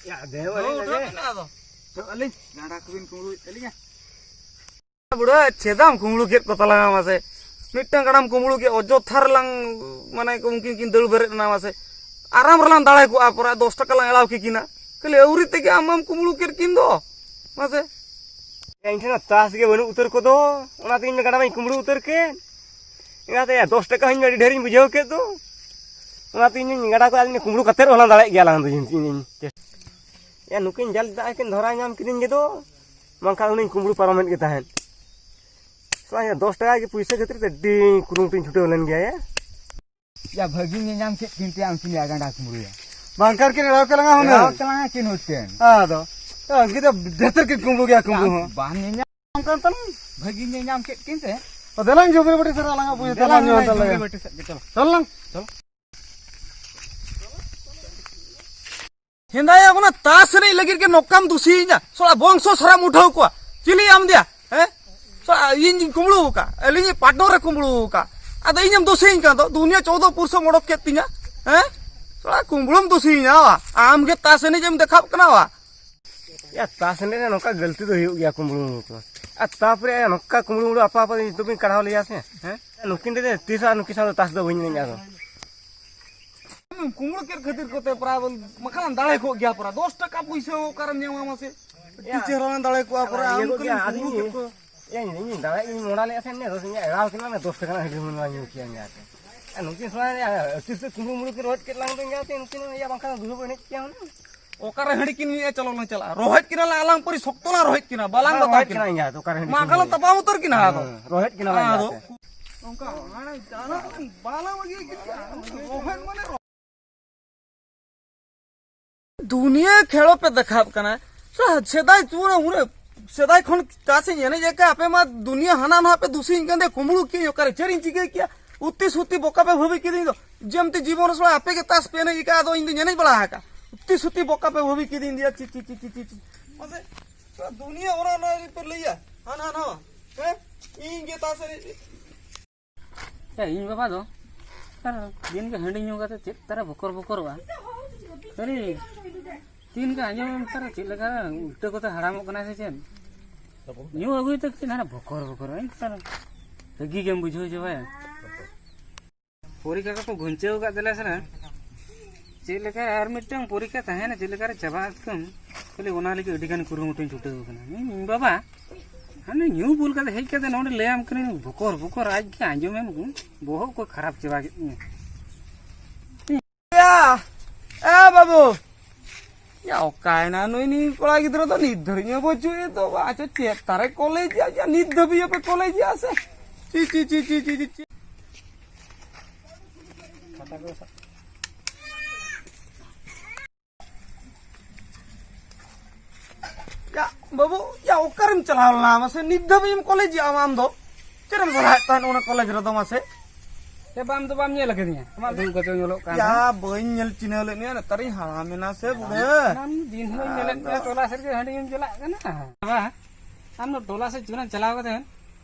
ᱭᱟ, ᱫᱮᱣ ᱦᱚᱸ, ᱮᱱᱮᱡ ᱩᱴᱷᱟᱹᱣ ᱞᱟᱜᱮ᱾ ᱢᱮ ᱟᱫᱚ᱾ ᱛᱚ, ᱟᱹᱞᱤᱧ ᱜᱟᱸᱰᱟ ᱠᱚᱵᱤᱱ ᱠᱩᱢᱵᱽᱲᱩᱭᱮᱫ ᱛᱟᱹᱞᱤᱧᱟ᱾ ᱵᱩᱲᱦᱟᱹ, ᱪᱮᱫᱟᱢ ᱠᱩᱢᱵᱽᱲᱩ ᱠᱮᱫ ᱠᱚ ᱛᱟᱞᱟᱝᱟ ᱢᱟᱥᱮ? ᱢᱤᱫᱴᱟᱝ ᱜᱟᱰᱟᱢ ᱠᱩᱢᱵᱽᱲᱩ ᱠᱮᱫ, ᱚᱡᱳᱫᱽᱫᱷᱟ ᱨᱮᱞᱟᱝ, ᱢᱟᱱᱮ, ᱩᱱᱠᱤᱱ ᱠᱤᱱ ᱫᱟᱹᱲ ᱵᱮᱨᱮᱫ ᱮᱱᱟ ᱢᱟᱥᱮ᱾ ᱟᱨᱟᱢ ᱨᱮᱞᱟᱝ ᱫᱟᱲᱮ ᱠᱚᱜᱼᱟ, ᱯᱩᱨᱟᱹ ᱫᱚᱥ ᱴᱟᱠᱟ ᱞᱟᱝ ᱮᱲᱟᱣ ᱠᱮᱠᱤᱱᱟ᱾ ᱠᱷᱟᱹᱞᱤ ᱟᱹᱣᱨᱤ ᱛᱮᱜᱮ ᱟᱢ ᱢᱟᱢ ᱠᱩᱢᱵᱽᱲᱩ ᱠᱮᱫ ᱠᱤᱱ ᱫᱚ ᱢᱟᱥᱮ᱾ ᱤᱧ ᱴᱷᱮᱱ ᱢᱟ ᱛᱟᱥ ᱜᱮ ᱵᱟᱹᱱᱩᱜ ᱩᱛᱟᱹᱨ ᱠᱚᱫᱚ, ᱚᱱᱟᱛᱮ ᱤᱧ ᱢᱟ ᱜᱟᱰᱟ ᱢᱟᱧ ᱠᱩᱢᱵᱽᱲᱩ ᱩᱛᱟᱹᱨ ᱠᱮᱫ᱾ ᱮᱸᱜᱟᱛᱮ, ᱫᱚᱥ ᱴᱟᱠᱟ ᱦᱚᱸ ᱤᱧ ᱢᱟ ᱟᱹᱰᱤ ᱰᱷᱮᱨᱤᱧ ᱵᱩᱡᱷᱟᱹᱣ ᱠᱮᱫ ᱫᱚ, ᱚᱱᱟᱛᱮ ᱤᱧ ᱜᱟᱰᱟ ᱠᱚ ᱟᱹᱞᱤᱧ ᱠᱩᱢᱵᱽᱲᱩ ᱠᱟᱛᱮᱫ ᱦᱚᱸᱞᱟᱝ ᱫᱟᱲᱮᱭᱟᱜ ᱜᱮᱭᱟ ᱟᱞᱟᱝ ᱫᱚ᱾ ᱤᱧ, ᱤᱧ, ᱤᱧ ᱪᱮᱥᱴᱟ᱾ ᱭᱟ, ᱱᱩᱠᱤᱱ ᱡᱟᱞ ᱫᱟᱜ ᱠᱤᱱ ᱫᱷᱚᱨᱟᱣ ᱧᱟᱢ ᱠᱤᱫᱤᱧ ᱜᱮᱫᱚ, ᱵᱟᱝᱠᱷᱟᱱ ᱩᱱᱤᱧ ᱠᱩᱢᱵᱽᱲᱩ ᱯᱟᱨᱚᱢᱮᱫ ᱜᱮ ᱛᱟᱦᱮᱸᱫ᱾ ᱥᱟᱞᱟ, ᱭᱟ, ᱫᱚᱥ ᱴᱟᱠᱟ ᱜᱮ ᱯᱩᱭᱥᱟᱹ ᱠᱷᱟᱹᱛᱤᱨ ᱛᱮ ᱟᱹᱰᱤ ᱠᱩᱨᱩᱢᱩᱴᱩᱧ ᱪᱷᱩᱴᱟᱹᱣ ᱞᱮᱱ ᱜᱮᱭᱟ, ᱭᱟ᱾ ᱭᱟ, ᱵᱷᱟᱹᱜᱤ ᱧᱮᱧᱟᱢ ᱠᱮᱫ ᱠᱤᱱ ᱛᱮ ᱟᱢ ᱠᱤᱱ ᱭᱟ ᱜᱟᱸᱰᱟ ᱠᱩᱢᱵᱽᱲᱩᱭᱟ᱾ ᱵᱟᱝᱠᱟᱨ ᱠᱤᱱ ᱮᱲᱟᱣ ᱠᱮᱫ ᱞᱟᱝᱟ ᱦᱩᱱᱟᱹᱝ᱾ ᱮᱲᱟᱣ ᱠᱮᱫ ᱞᱟᱝᱟ ᱠᱤᱱ ᱦᱩᱛᱮᱱ᱾ ᱟᱫᱚ, ᱩᱱᱠᱤᱱ ᱫᱚ ᱰᱷᱮᱨ ᱠᱤᱱ ᱠᱩᱢᱵᱽᱲᱩ ᱜᱮᱭᱟ, ᱠᱩᱢᱵᱽᱲᱩ ᱦᱚᱸ᱾ ᱵᱟᱝ ᱧᱮᱧᱟᱢ ᱠᱟᱱ ᱛᱟᱞᱟᱝ᱾ ᱵᱷᱟᱹᱜᱤ ᱧᱮᱧᱟᱢ ᱠᱮᱫ ᱠᱤᱱ ᱛᱮ᱾ ᱚ, ᱫᱮᱞᱟᱝ ᱡᱩᱜᱽᱨᱤ ᱵᱟᱹᱴᱤ ᱥᱟᱨ ᱟᱞᱟᱝᱟᱜ ᱯᱩᱭᱥᱟᱹ ᱫᱮᱞᱟ ᱛᱟᱞᱟᱝ ᱧᱩ ᱦᱩᱱᱟᱹᱝ ᱦᱟᱛᱟᱲ ᱞᱮᱜᱮ᱾ ᱡᱩᱜᱽᱨᱤ ᱵᱟᱹᱴᱤ ᱥᱮᱫ ᱜᱮ, ᱪᱚᱞᱚ᱾ ᱪᱚᱞ ᱞᱟᱝ᱾ ᱪᱚᱞᱚ᱾ ᱦᱮᱸᱫᱟᱭᱟ, ᱚᱱᱟ ᱛᱟᱥ ᱮᱱᱮᱡ ᱞᱟᱹᱜᱤᱫ ᱜᱮ ᱱᱚᱝᱠᱟᱢ ᱫᱩᱥᱤᱭᱤᱧᱟ? ᱥᱚᱲᱟ ᱵᱚᱝᱥᱚ ᱥᱟᱨᱟᱢ ᱩᱴᱷᱟᱹᱣ ᱠᱚᱣᱟ᱾ ᱪᱤᱞᱤ ᱟᱢ ᱫᱮᱭᱟ? ᱦᱮᱸ? ᱥᱚᱲᱟ ᱤᱧ ᱠᱩᱢᱵᱽᱲᱩ ᱟᱠᱟᱫ, ᱟᱹᱞᱤᱧ ᱯᱟᱴᱱᱚᱨ ᱮ ᱠᱩᱢᱵᱽᱲᱩ ᱟᱠᱟᱫ᱾ ᱟᱫᱚ ᱤᱧᱮᱢ ᱫᱩᱥᱤᱭᱤᱧ ᱠᱟᱱ ᱫᱚ, ᱫᱩᱱᱤᱭᱟᱹ ᱪᱳᱫᱚ ᱯᱩᱨᱥᱚᱢ ᱚᱰᱚᱠ ᱠᱮᱫ ᱛᱤᱧᱟ᱾ ᱦᱮᱸ? ᱥᱚᱲᱟ ᱠᱩᱢᱵᱽᱲᱩᱢ ᱫᱩᱥᱤᱭᱤᱧᱟ, ᱵᱟ? ᱟᱢ ᱜᱮ ᱛᱟᱥ ᱮᱱᱮᱡ ᱮᱢ ᱫᱮᱠᱷᱟᱣ ᱠᱟᱱᱟ, ᱵᱟ? ᱭᱟ, ᱛᱟᱥ ᱮᱱᱮᱡ ᱨᱮ ᱱᱚᱝᱠᱟ ᱜᱟᱹᱞᱛᱤ ᱫᱚ ᱦᱩᱭᱩᱜ ᱜᱮᱭᱟ, ᱠᱩᱢᱵᱽᱲᱩ ᱢᱩᱢᱵᱽᱲᱩ ᱠᱚ᱾ ᱟᱨ ᱛᱟᱯᱚᱨᱮ ᱱᱚᱝᱠᱟ ᱠᱩᱢᱵᱽᱲᱩ ᱢᱩᱢᱵᱽᱲᱩ ᱟᱯᱟ ᱟᱯᱟ ᱡᱩᱫᱤ ᱵᱤᱱ ᱠᱟᱲᱦᱟᱣ ᱞᱮᱭᱟ ᱥᱮ, ᱦᱮᱸ? ᱱᱩᱠᱤᱱ ᱫᱚ ᱛᱤᱥ ᱦᱚᱸ ᱟᱨ ᱱᱩᱠᱤᱱ ᱥᱟᱶ ᱫᱚ ᱛᱟᱥ ᱫᱚ ᱵᱟᱹᱧ ᱮᱱᱮᱡᱼᱟ ᱟᱫᱚ᱾ ᱠᱩᱢᱵᱽᱲᱩ ᱠᱮᱫ ᱠᱷᱟᱹᱛᱤᱨ ᱠᱚᱛᱮ ᱯᱨᱟᱭ ᱵᱚᱱ ᱵᱟᱠᱷᱟᱱ ᱫᱟᱲᱮ ᱠᱚᱜ ᱜᱮᱭᱟ ᱯᱨᱟᱭ᱾ ᱫᱚᱥ ᱴᱟᱠᱟ ᱯᱩᱭᱥᱟᱹ ᱦᱚᱸ ᱚᱠᱟᱨᱮᱢ ᱧᱟᱢᱟ ᱢᱟᱥᱮ? ᱟᱹᱰᱤ ᱭᱟ, ᱪᱮᱦᱨᱟ ᱞᱟᱝ ᱫᱟᱲᱮ ᱠᱚᱜᱼᱟ ᱯᱨᱟᱭ᱾ ᱤᱭᱟᱹ ᱟᱢ ᱠᱚᱜ ᱠᱷᱟᱹᱞᱤᱢ ᱜᱮᱭᱟ, ᱠᱩᱢᱵᱽᱲᱩ ᱟᱹᱞᱤᱧ ᱠᱮᱫ ᱠᱚᱣᱟ᱾ ᱤᱧ, ᱤᱧ ᱫᱟᱲᱮ, ᱤᱧ ᱢᱚᱲᱟ ᱞᱮᱫᱼᱟ ᱥᱮ ᱤᱧ ᱫᱚᱥ, ᱤᱧ ᱮᱲᱟᱣ ᱠᱤᱱᱟ ᱫᱚᱥ ᱴᱟᱠᱟ ᱨᱮᱱᱟᱜ ᱦᱟᱺᱰᱤ ᱦᱩᱱᱟᱹᱝ ᱞᱟᱝ ᱧᱩ ᱠᱮᱭᱟ ᱤᱧ ᱟᱨ ᱟᱹᱛᱩ ᱥᱮᱫ ᱠᱩᱢᱵᱽᱲᱩ ᱢᱩᱢᱵᱽᱲᱩ ᱠᱤᱱ ᱨᱚᱦᱮᱫ ᱠᱮᱫ ᱞᱟᱝ ᱫᱚ ᱤᱧ ᱟᱨ ᱱᱩᱠᱤᱱ ᱤᱭᱟᱹ ᱵᱟᱝᱠᱷᱟᱱ ᱫᱩᱦᱟᱹ ᱵᱚ ᱮᱱᱮᱡ ᱠᱮᱭᱟ ᱦᱩᱱᱟᱹᱝ᱾ ᱚᱠᱟᱨᱮ ᱦᱟᱺᱰᱤ ᱠᱤᱱ ᱧᱩᱭᱟ? ᱪᱚᱞᱚ ᱞᱟᱝ ᱪᱟᱞᱟᱜᱼᱟ᱾ ᱨᱚᱦᱮᱫ ᱠᱤᱱᱟ ᱞᱟᱝ ᱟᱞᱟᱝ ᱯᱟᱹᱨᱤ ᱥᱚᱠᱛᱚ ᱞᱟᱝ ᱨᱚᱦᱮᱫ ᱠᱤᱱᱟ, ᱵᱟᱞᱟᱝ ᱵᱟᱝ, ᱵᱟᱛᱟᱣ ᱨᱚᱦᱮᱫ ᱠᱤᱱᱟ᱾ ᱠᱤᱱᱟ ᱤᱧ ᱟᱨ ᱚᱠᱟᱨᱮ ᱦᱟᱺᱰᱤ ᱢᱟ ᱠᱤᱱ ᱠᱷᱟᱱ ᱧᱩᱭᱟ? ᱛᱟᱯᱟᱢ ᱩᱛᱟᱹᱨ ᱠᱤᱱᱟ ᱟᱫᱚ᱾ ᱦᱮᱸ, ᱨᱚᱦᱮᱫ ᱠᱤᱱᱟ ᱞᱟᱝ ᱟᱫᱚ᱾ ᱤᱧ ᱟᱨ᱾ ᱱᱚᱝᱠᱟ ᱦᱟᱱᱟ ᱡᱟᱦᱟᱱᱟᱜ ᱵᱟᱞᱟᱝ ᱵᱟᱹᱜᱤ ᱠᱤᱱᱟ᱾ ᱨᱚᱦᱮᱫ ᱢᱟᱱᱮ ᱨᱚᱦᱮᱫ᱾ ᱫᱩᱱᱤᱭᱟᱹ ᱠᱷᱮᱲᱚ ᱯᱮ ᱫᱮᱠᱷᱟᱣ ᱠᱟᱱᱟ᱾ ᱥᱟ-, ᱥᱮᱫᱟᱭ ᱩᱱᱟᱹᱜ, ᱩᱱᱟᱹᱜ ᱥᱮᱫᱟᱭ ᱠᱷᱚᱱ ᱛᱟᱥ ᱤᱧ ᱮᱱᱮᱡ ᱟᱠᱟᱫ, ᱟᱯᱮ ᱢᱟ ᱫᱩᱱᱤᱭᱟᱹ ᱦᱟᱱᱟ ᱱᱟᱣᱟ ᱯᱮ ᱫᱩᱥᱤᱧ ᱠᱟᱱ ᱫᱮ, ᱠᱩᱢᱵᱽᱲᱩ ᱠᱤᱧ ᱚᱠᱟᱨᱮ ᱪᱮᱫ ᱤᱧ ᱪᱤᱠᱟᱹ ᱠᱮᱭᱟ? ᱩᱛᱤ ᱥᱩᱛᱤ ᱵᱚᱠᱟ ᱯᱮ ᱵᱷᱟᱹᱵᱤ ᱠᱤᱫᱤᱧ ᱫᱚ᱾ ᱡᱮᱢᱛᱤ ᱡᱤᱵᱚᱱ ᱨᱮ ᱥᱟᱞᱟ ᱟᱯᱮ ᱜᱮ ᱛᱟᱥ ᱯᱮ ᱮᱱᱮᱡ ᱟᱠᱟᱫ, ᱟᱫᱚ ᱤᱧ ᱫᱚᱧ ᱮᱱᱮᱡ ᱵᱟᱲᱟ ᱟᱠᱟᱫ᱾ ᱥᱩᱛᱤ ᱥᱩᱛᱤ ᱵᱚᱠᱟ ᱯᱮ ᱵᱷᱟᱵᱤ ᱠᱤᱫᱤᱧ ᱫᱤᱭᱟ᱾ ᱪᱤ, ᱪᱤ, ᱪᱤ, ᱪᱤ, ᱪᱤ, ᱪᱤ᱾ ᱢᱟᱥᱮ, ᱯᱩᱨᱟᱹ ᱫᱩᱱᱤᱭᱟᱹ ᱚᱱᱟ, ᱚᱱᱟ ᱜᱮ ᱯᱮ ᱞᱟᱹᱭᱟ᱾ ᱦᱟᱱᱟ, ᱱᱟᱣᱟ᱾ ᱦᱮᱸ? ᱤᱧ ᱜᱮ ᱛᱟᱥᱮ᱾ ᱮ, ᱤᱧ ᱵᱟᱵᱟ ᱫᱚ ᱟᱨ ᱫᱤᱱ ᱜᱮ ᱦᱟᱺᱰᱤ ᱧᱩ ᱠᱟᱛᱮ ᱪᱮᱫ ᱛᱟᱨᱟ ᱵᱚᱠᱚᱨ ᱵᱚᱠᱚᱨᱚᱜᱼᱟ᱾ ᱠᱷᱟᱹᱞᱤ ᱛᱤᱱ ᱜᱮ ᱟᱸᱡᱚᱢ ᱛᱟᱨᱟ ᱪᱮᱫ ᱞᱮᱠᱟ ᱩᱞᱴᱟᱹ ᱠᱚᱛᱮ ᱦᱟᱲᱟᱢᱚᱜ ᱠᱟᱱᱟᱭ ᱥᱮ ᱪᱮᱫ? ᱧᱩ ᱟᱹᱜᱩᱭ ᱛᱮ ᱠᱟᱹᱴᱤᱡ ᱦᱟᱱᱟ ᱵᱚᱠᱚᱨ ᱵᱚᱠᱚᱨᱚᱜᱼᱟ᱾ ᱤᱧ ᱛᱟᱨᱟ ᱨᱟᱹᱜᱤ ᱜᱮᱢ ᱵᱩᱡᱷᱟᱹᱣ ᱪᱟᱵᱟᱭᱟ᱾ ᱯᱚᱨᱤᱠᱠᱷᱟ ᱠᱚᱠᱚ ᱜᱷᱩᱧᱪᱟᱹᱣ ᱟᱠᱟᱫ ᱛᱟᱞᱮᱭᱟ ᱥᱮ ᱱᱟ? ᱪᱮᱫ ᱞᱮᱠᱟ ᱟᱨ ᱢᱤᱫᱴᱟᱝ ᱯᱚᱨᱤᱠᱠᱷᱟ ᱛᱟᱦᱮᱱᱟ, ᱪᱮᱫ ᱞᱮᱠᱟ ᱨᱮ ᱪᱟᱵᱟᱜ ᱮᱠᱫᱚᱢ᱾ ᱠᱷᱟᱹᱞᱤ ᱚᱱᱟ ᱞᱟᱹᱜᱤᱫ ᱟᱹᱰᱤ ᱜᱟᱱ ᱠᱩᱨᱩᱢᱩᱴᱩᱧ ᱪᱷᱩᱴᱟᱹᱣ ᱟᱠᱟᱱᱟ᱾ ᱤᱧ ᱵᱟᱵᱟ ᱦᱟᱱᱮ ᱧᱩ ᱵᱩᱞ ᱠᱟᱛᱮ ᱦᱮᱡ ᱠᱟᱛᱮ ᱱᱚᱰᱮ ᱞᱟᱹᱭᱟᱢ ᱠᱟᱹᱱᱟᱹᱧ ᱵᱚᱠᱚᱨ ᱵᱚᱠᱚᱨ, ᱟᱡ ᱜᱮ ᱟᱸᱡᱚᱢᱮᱢ, ᱵᱚᱦᱚᱜ ᱠᱚ ᱠᱷᱟᱨᱟᱯ ᱪᱟᱵᱟ ᱠᱮᱫ ᱛᱤᱧᱟ᱾ ᱭᱟ, ᱮ ᱵᱟᱹᱵᱩ, ᱭᱟ, ᱚᱠᱟᱭᱮᱱᱟ ᱱᱩᱭ, ᱱᱩᱭ ᱠᱚᱲᱟ ᱜᱤᱫᱽᱨᱟᱹ ᱫᱚ ᱱᱤᱛ ᱫᱷᱟᱹᱨᱤᱡ ᱦᱚᱸ ᱵᱟᱹᱪᱩᱜ ᱮ ᱫᱚ? ᱟᱪᱪᱷᱟ, ᱪᱮᱫ ᱛᱟᱨᱮ ᱠᱚᱞᱮᱡᱽ ᱭᱟ, ᱱᱤᱛ ᱫᱷᱟᱹᱵᱤᱡ ᱦᱚᱸᱯᱮ ᱠᱚᱞᱮᱡᱽ ᱭᱟ ᱥᱮ? ᱪᱤ, ᱪᱤ, ᱪᱤ᱾ ᱭᱟ, ᱵᱟᱹᱵᱩ, ᱭᱟ, ᱚᱠᱟᱨᱮᱢ ᱪᱟᱞᱟᱣ ᱞᱮᱱᱟ? ᱢᱟᱥᱮ, ᱱᱤᱛ ᱫᱷᱟᱹᱵᱤᱡ ᱮᱢ ᱠᱚᱞᱮᱡᱽ ᱮᱫᱼᱟ ᱟᱢ ᱫᱚ? ᱪᱮᱫ ᱮᱢ ᱯᱟᱲᱦᱟᱜ ᱛᱟᱦᱮᱸᱫ ᱚᱱᱟ ᱠᱚᱞᱮᱡᱽ ᱨᱮᱫᱚ, ᱢᱟᱥᱮ? ᱮ, ᱵᱟᱢ ᱫᱚ ᱵᱟᱢ ᱧᱮᱞ ᱟᱠᱟᱫᱤᱧᱟ? ᱟᱢᱟᱜ ᱫᱩᱲᱩᱵ ᱠᱟᱛᱮ ᱧᱮᱞᱚᱜ ᱠᱟᱱ ᱭᱟ, ᱛᱟᱦᱮᱸᱫ᱾ ᱵᱟᱹᱧ ᱧᱮᱞ ᱪᱤᱱᱦᱟᱹᱣ ᱞᱮᱫ ᱢᱮᱭᱟ, ᱱᱮᱛᱟᱨᱤᱧ ᱦᱟᱲᱟᱢ ᱮᱱᱟ ᱥᱮ, ᱵᱩᱰᱷᱟᱹ᱾ ᱦᱟᱲᱟᱢ ᱫᱤᱱ ᱦᱤᱞᱳᱜ ᱤᱧ ᱧᱮᱞᱮᱫ ᱢᱮᱭᱟ, ᱴᱚᱞᱟ ᱥᱮᱫ ᱜᱮ ᱦᱟᱺᱰᱤ ᱧᱩᱢ ᱪᱟᱞᱟᱜ ᱠᱟᱱᱟ᱾ ᱵᱟᱵᱟ, ᱟᱢ ᱫᱚ ᱴᱚᱞᱟ ᱥᱮᱫ ᱪᱩᱱᱟᱹ ᱪᱟᱞᱟᱣ ᱠᱟᱛᱮ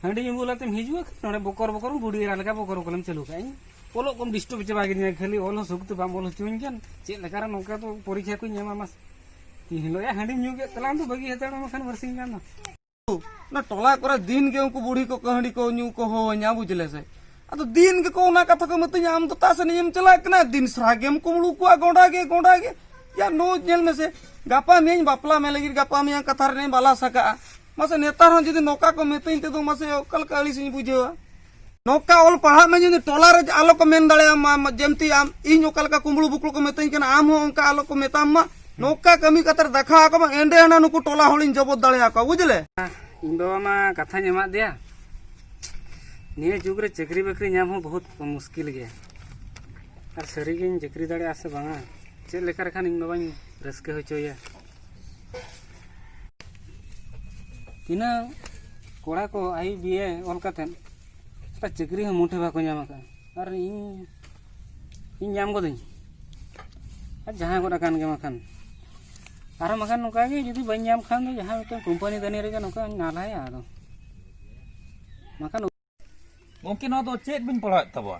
ᱦᱟᱺᱰᱤ ᱧᱩ ᱵᱩᱞ ᱟᱛᱮᱢ ᱦᱤᱡᱩᱜᱼᱟ, ᱱᱚᱰᱮ ᱵᱚᱠᱚᱨ ᱵᱚᱠᱚᱨ ᱵᱩᱰᱷᱤ ᱮᱨᱟ ᱞᱮᱠᱟ ᱵᱚᱠᱚᱨ ᱵᱚᱠᱚᱨᱮᱢ ᱪᱟᱹᱞᱩ ᱠᱟᱜᱼᱟ᱾ ᱤᱧ ᱚᱞᱚᱜ ᱠᱚᱢ ᱰᱤᱥᱴᱟᱵ ᱪᱟᱵᱟ ᱠᱤᱫᱤᱧᱟ, ᱠᱷᱟᱹᱞᱤ ᱚᱞ ᱦᱚᱸ ᱥᱩᱠ ᱛᱮ ᱵᱟᱢ ᱚᱞ ᱦᱚᱪᱚᱧ ᱠᱟᱱ᱾ ᱪᱮᱫ ᱞᱮᱠᱟᱨᱮ ᱱᱚᱝᱠᱟ ᱫᱚ ᱯᱚᱨᱤᱠᱠᱷᱟ ᱠᱚᱧ ᱮᱢᱟ ᱢᱟᱥᱮ? ᱛᱤᱦᱤᱧ ᱦᱤᱞᱳᱜ ᱭᱟ ᱦᱟᱺᱰᱤᱢ ᱧᱩ ᱠᱮᱫ ᱛᱟᱞᱟᱝ ᱫᱚ ᱵᱟᱹᱜᱤ ᱦᱟᱛᱟᱲ ᱢᱮ ᱠᱷᱟᱱ ᱵᱟᱨᱥᱤᱧ ᱜᱟᱱ ᱫᱚ᱾ ᱚᱱᱟ ᱴᱚᱞᱟ ᱠᱚᱨᱮ ᱫᱤᱱ ᱜᱮ ᱩᱱᱠᱩ ᱵᱩᱲᱦᱤ ᱠᱚᱠᱚ ᱦᱟᱺᱰᱤ ᱠᱚ ᱧᱩ ᱠᱚ ᱦᱚᱦᱚᱣᱟᱹᱧᱟ, ᱵᱩᱡᱽ ᱞᱮ ᱥᱮ᱾ ᱟᱫᱚ ᱫᱤᱱ ᱜᱮᱠᱚ ᱚᱱᱟ ᱠᱟᱛᱷᱟ ᱠᱚ ᱢᱤᱛᱟᱹᱧᱟ, "ᱟᱢ ᱫᱚ ᱛᱟᱥ ᱮᱱᱮᱡ ᱮᱢ ᱪᱟᱞᱟᱜ ᱠᱟᱱᱟ, ᱫᱤᱱ ᱥᱟᱨᱟ ᱜᱮᱢ ᱠᱩᱢᱵᱽᱲᱩ ᱠᱚᱣᱟ, ᱜᱚᱸᱰᱟ ᱜᱮ, ᱜᱚᱸᱰᱟ ᱜᱮ᱾" ᱭᱟ, ᱱᱚ ᱧᱮᱞ ᱢᱮᱥᱮ, ᱜᱟᱯᱟ ᱢᱮᱭᱟᱧ ᱵᱟᱯᱞᱟ ᱢᱮ ᱞᱟᱹᱜᱤᱫ, ᱜᱟᱯᱟ ᱢᱮᱭᱟᱧ ᱠᱟᱛᱷᱟ ᱨᱮᱱᱟᱜ ᱵᱟᱞᱟ ᱥᱟᱠᱟᱜᱼᱟ᱾ ᱢᱟᱥᱮ, ᱱᱮᱛᱟᱨ ᱦᱚᱸ ᱡᱩᱫᱤ ᱱᱚᱝᱠᱟ ᱠᱚ ᱢᱤᱛᱟᱹᱧ ᱛᱮᱫᱚ, ᱢᱟᱥᱮ, ᱚᱠᱟ ᱞᱮᱠᱟ ᱟᱹᱲᱤᱥᱤᱧ ᱵᱩᱡᱷᱟᱹᱣᱟ? ᱱᱚᱝᱠᱟ ᱚᱞ ᱯᱟᱲᱦᱟᱜ ᱢᱮ, ᱡᱩᱫᱤ ᱴᱚᱞᱟ ᱨᱮ ᱟᱞᱚ ᱠᱚ ᱢᱮᱱ ᱫᱟᱲᱮᱭᱟᱢ ᱢᱟ, ᱡᱮᱢᱛᱤ ᱟᱢ, ᱤᱧ ᱚᱠᱟ ᱞᱮᱠᱟ ᱠᱩᱢᱵᱽᱲᱩ ᱵᱩᱠᱲᱩ ᱠᱚ ᱢᱤᱛᱟᱹᱧ ᱠᱟᱱᱟ, ᱟᱢ ᱦᱚᱸ ᱚᱱᱠᱟ ᱟᱞᱚ ᱠᱚ ᱢᱮᱛᱟᱢ ᱢᱟ᱾ ᱱᱚᱝᱠᱟ ᱠᱟᱹᱢᱤ ᱠᱟᱛᱮ ᱫᱮᱠᱷᱟᱣ ᱟᱠᱚ ᱢᱟ, ᱮᱸᱰᱮ ᱦᱟᱱᱟ ᱱᱩᱠᱩ ᱴᱚᱞᱟ ᱦᱚᱲᱤᱧ ᱡᱚᱵᱚᱫ ᱫᱟᱲᱮᱭᱟᱠᱚᱣᱟ, ᱵᱩᱡᱽ ᱞᱮ? ᱤᱧ ᱵᱟᱵᱟ ᱢᱟ ᱠᱟᱛᱷᱟᱧ ᱮᱢᱟᱫ ᱫᱮᱭᱟ, ᱱᱤᱭᱟᱹ ᱡᱩᱜᱽ ᱨᱮ ᱪᱟᱹᱠᱨᱤ ᱵᱟᱹᱠᱨᱤ ᱧᱟᱢ ᱦᱚᱸ ᱵᱚᱦᱩᱛ ᱢᱩᱥᱠᱤᱞ ᱜᱮᱭᱟ᱾ ᱟᱨ ᱥᱟᱹᱨᱤᱜᱤᱧ ᱪᱟᱹᱠᱨᱤ ᱫᱟᱲᱮᱭᱟᱜᱼᱟ ᱥᱮ ᱵᱟᱝᱟ? ᱪᱮᱫ ᱞᱮᱠᱟ ᱞᱮᱠᱷᱟᱱ ᱤᱧ ᱵᱟᱵᱟᱧ ᱨᱟᱹᱥᱠᱟᱹ ᱦᱚᱪᱚᱭᱮᱭᱟ? ᱛᱤᱱᱟᱹᱜ ᱠᱚᱲᱟ ᱠᱚ ᱟᱭ ᱵᱤ ᱮ ᱚᱞ ᱠᱟᱛᱮᱫ ᱚᱠᱟ ᱪᱟᱹᱠᱨᱤ ᱦᱚᱸ ᱢᱩᱴᱷᱟᱹ ᱵᱟᱠᱚ ᱧᱟᱢ ᱟᱠᱟᱫᱼᱟ, ᱟᱨ ᱤᱧ, ᱤᱧ ᱧᱟᱢ ᱜᱚᱫᱟᱹᱧ? ᱟᱨ ᱡᱟᱦᱟᱸ ᱜᱚᱫ ᱟᱠᱟᱱ ᱜᱮ ᱵᱟᱠᱷᱟᱱ᱾ ᱟᱨᱦᱚᱸ ᱵᱟᱠᱷᱟᱱ ᱱᱚᱝᱠᱟ ᱜᱮ ᱡᱩᱫᱤ ᱵᱟᱹᱧ ᱧᱟᱢ ᱠᱷᱟᱱ ᱫᱚ ᱡᱟᱦᱟᱸ ᱢᱤᱫᱴᱟᱝ ᱠᱳᱢᱯᱟᱱᱤ ᱫᱟᱹᱱᱤ ᱨᱮᱜᱮ ᱱᱚᱝᱠᱟᱧ ᱱᱟᱞᱦᱟᱭᱟ ᱟᱫᱚ᱾ ᱵᱟᱠᱷᱟᱱ ᱜᱚᱢᱠᱮ, ᱱᱚᱣᱟ ᱫᱚ ᱪᱮᱫ ᱵᱤᱱ ᱯᱟᱲᱦᱟᱣᱮᱫ ᱛᱟᱵᱚᱣᱟ?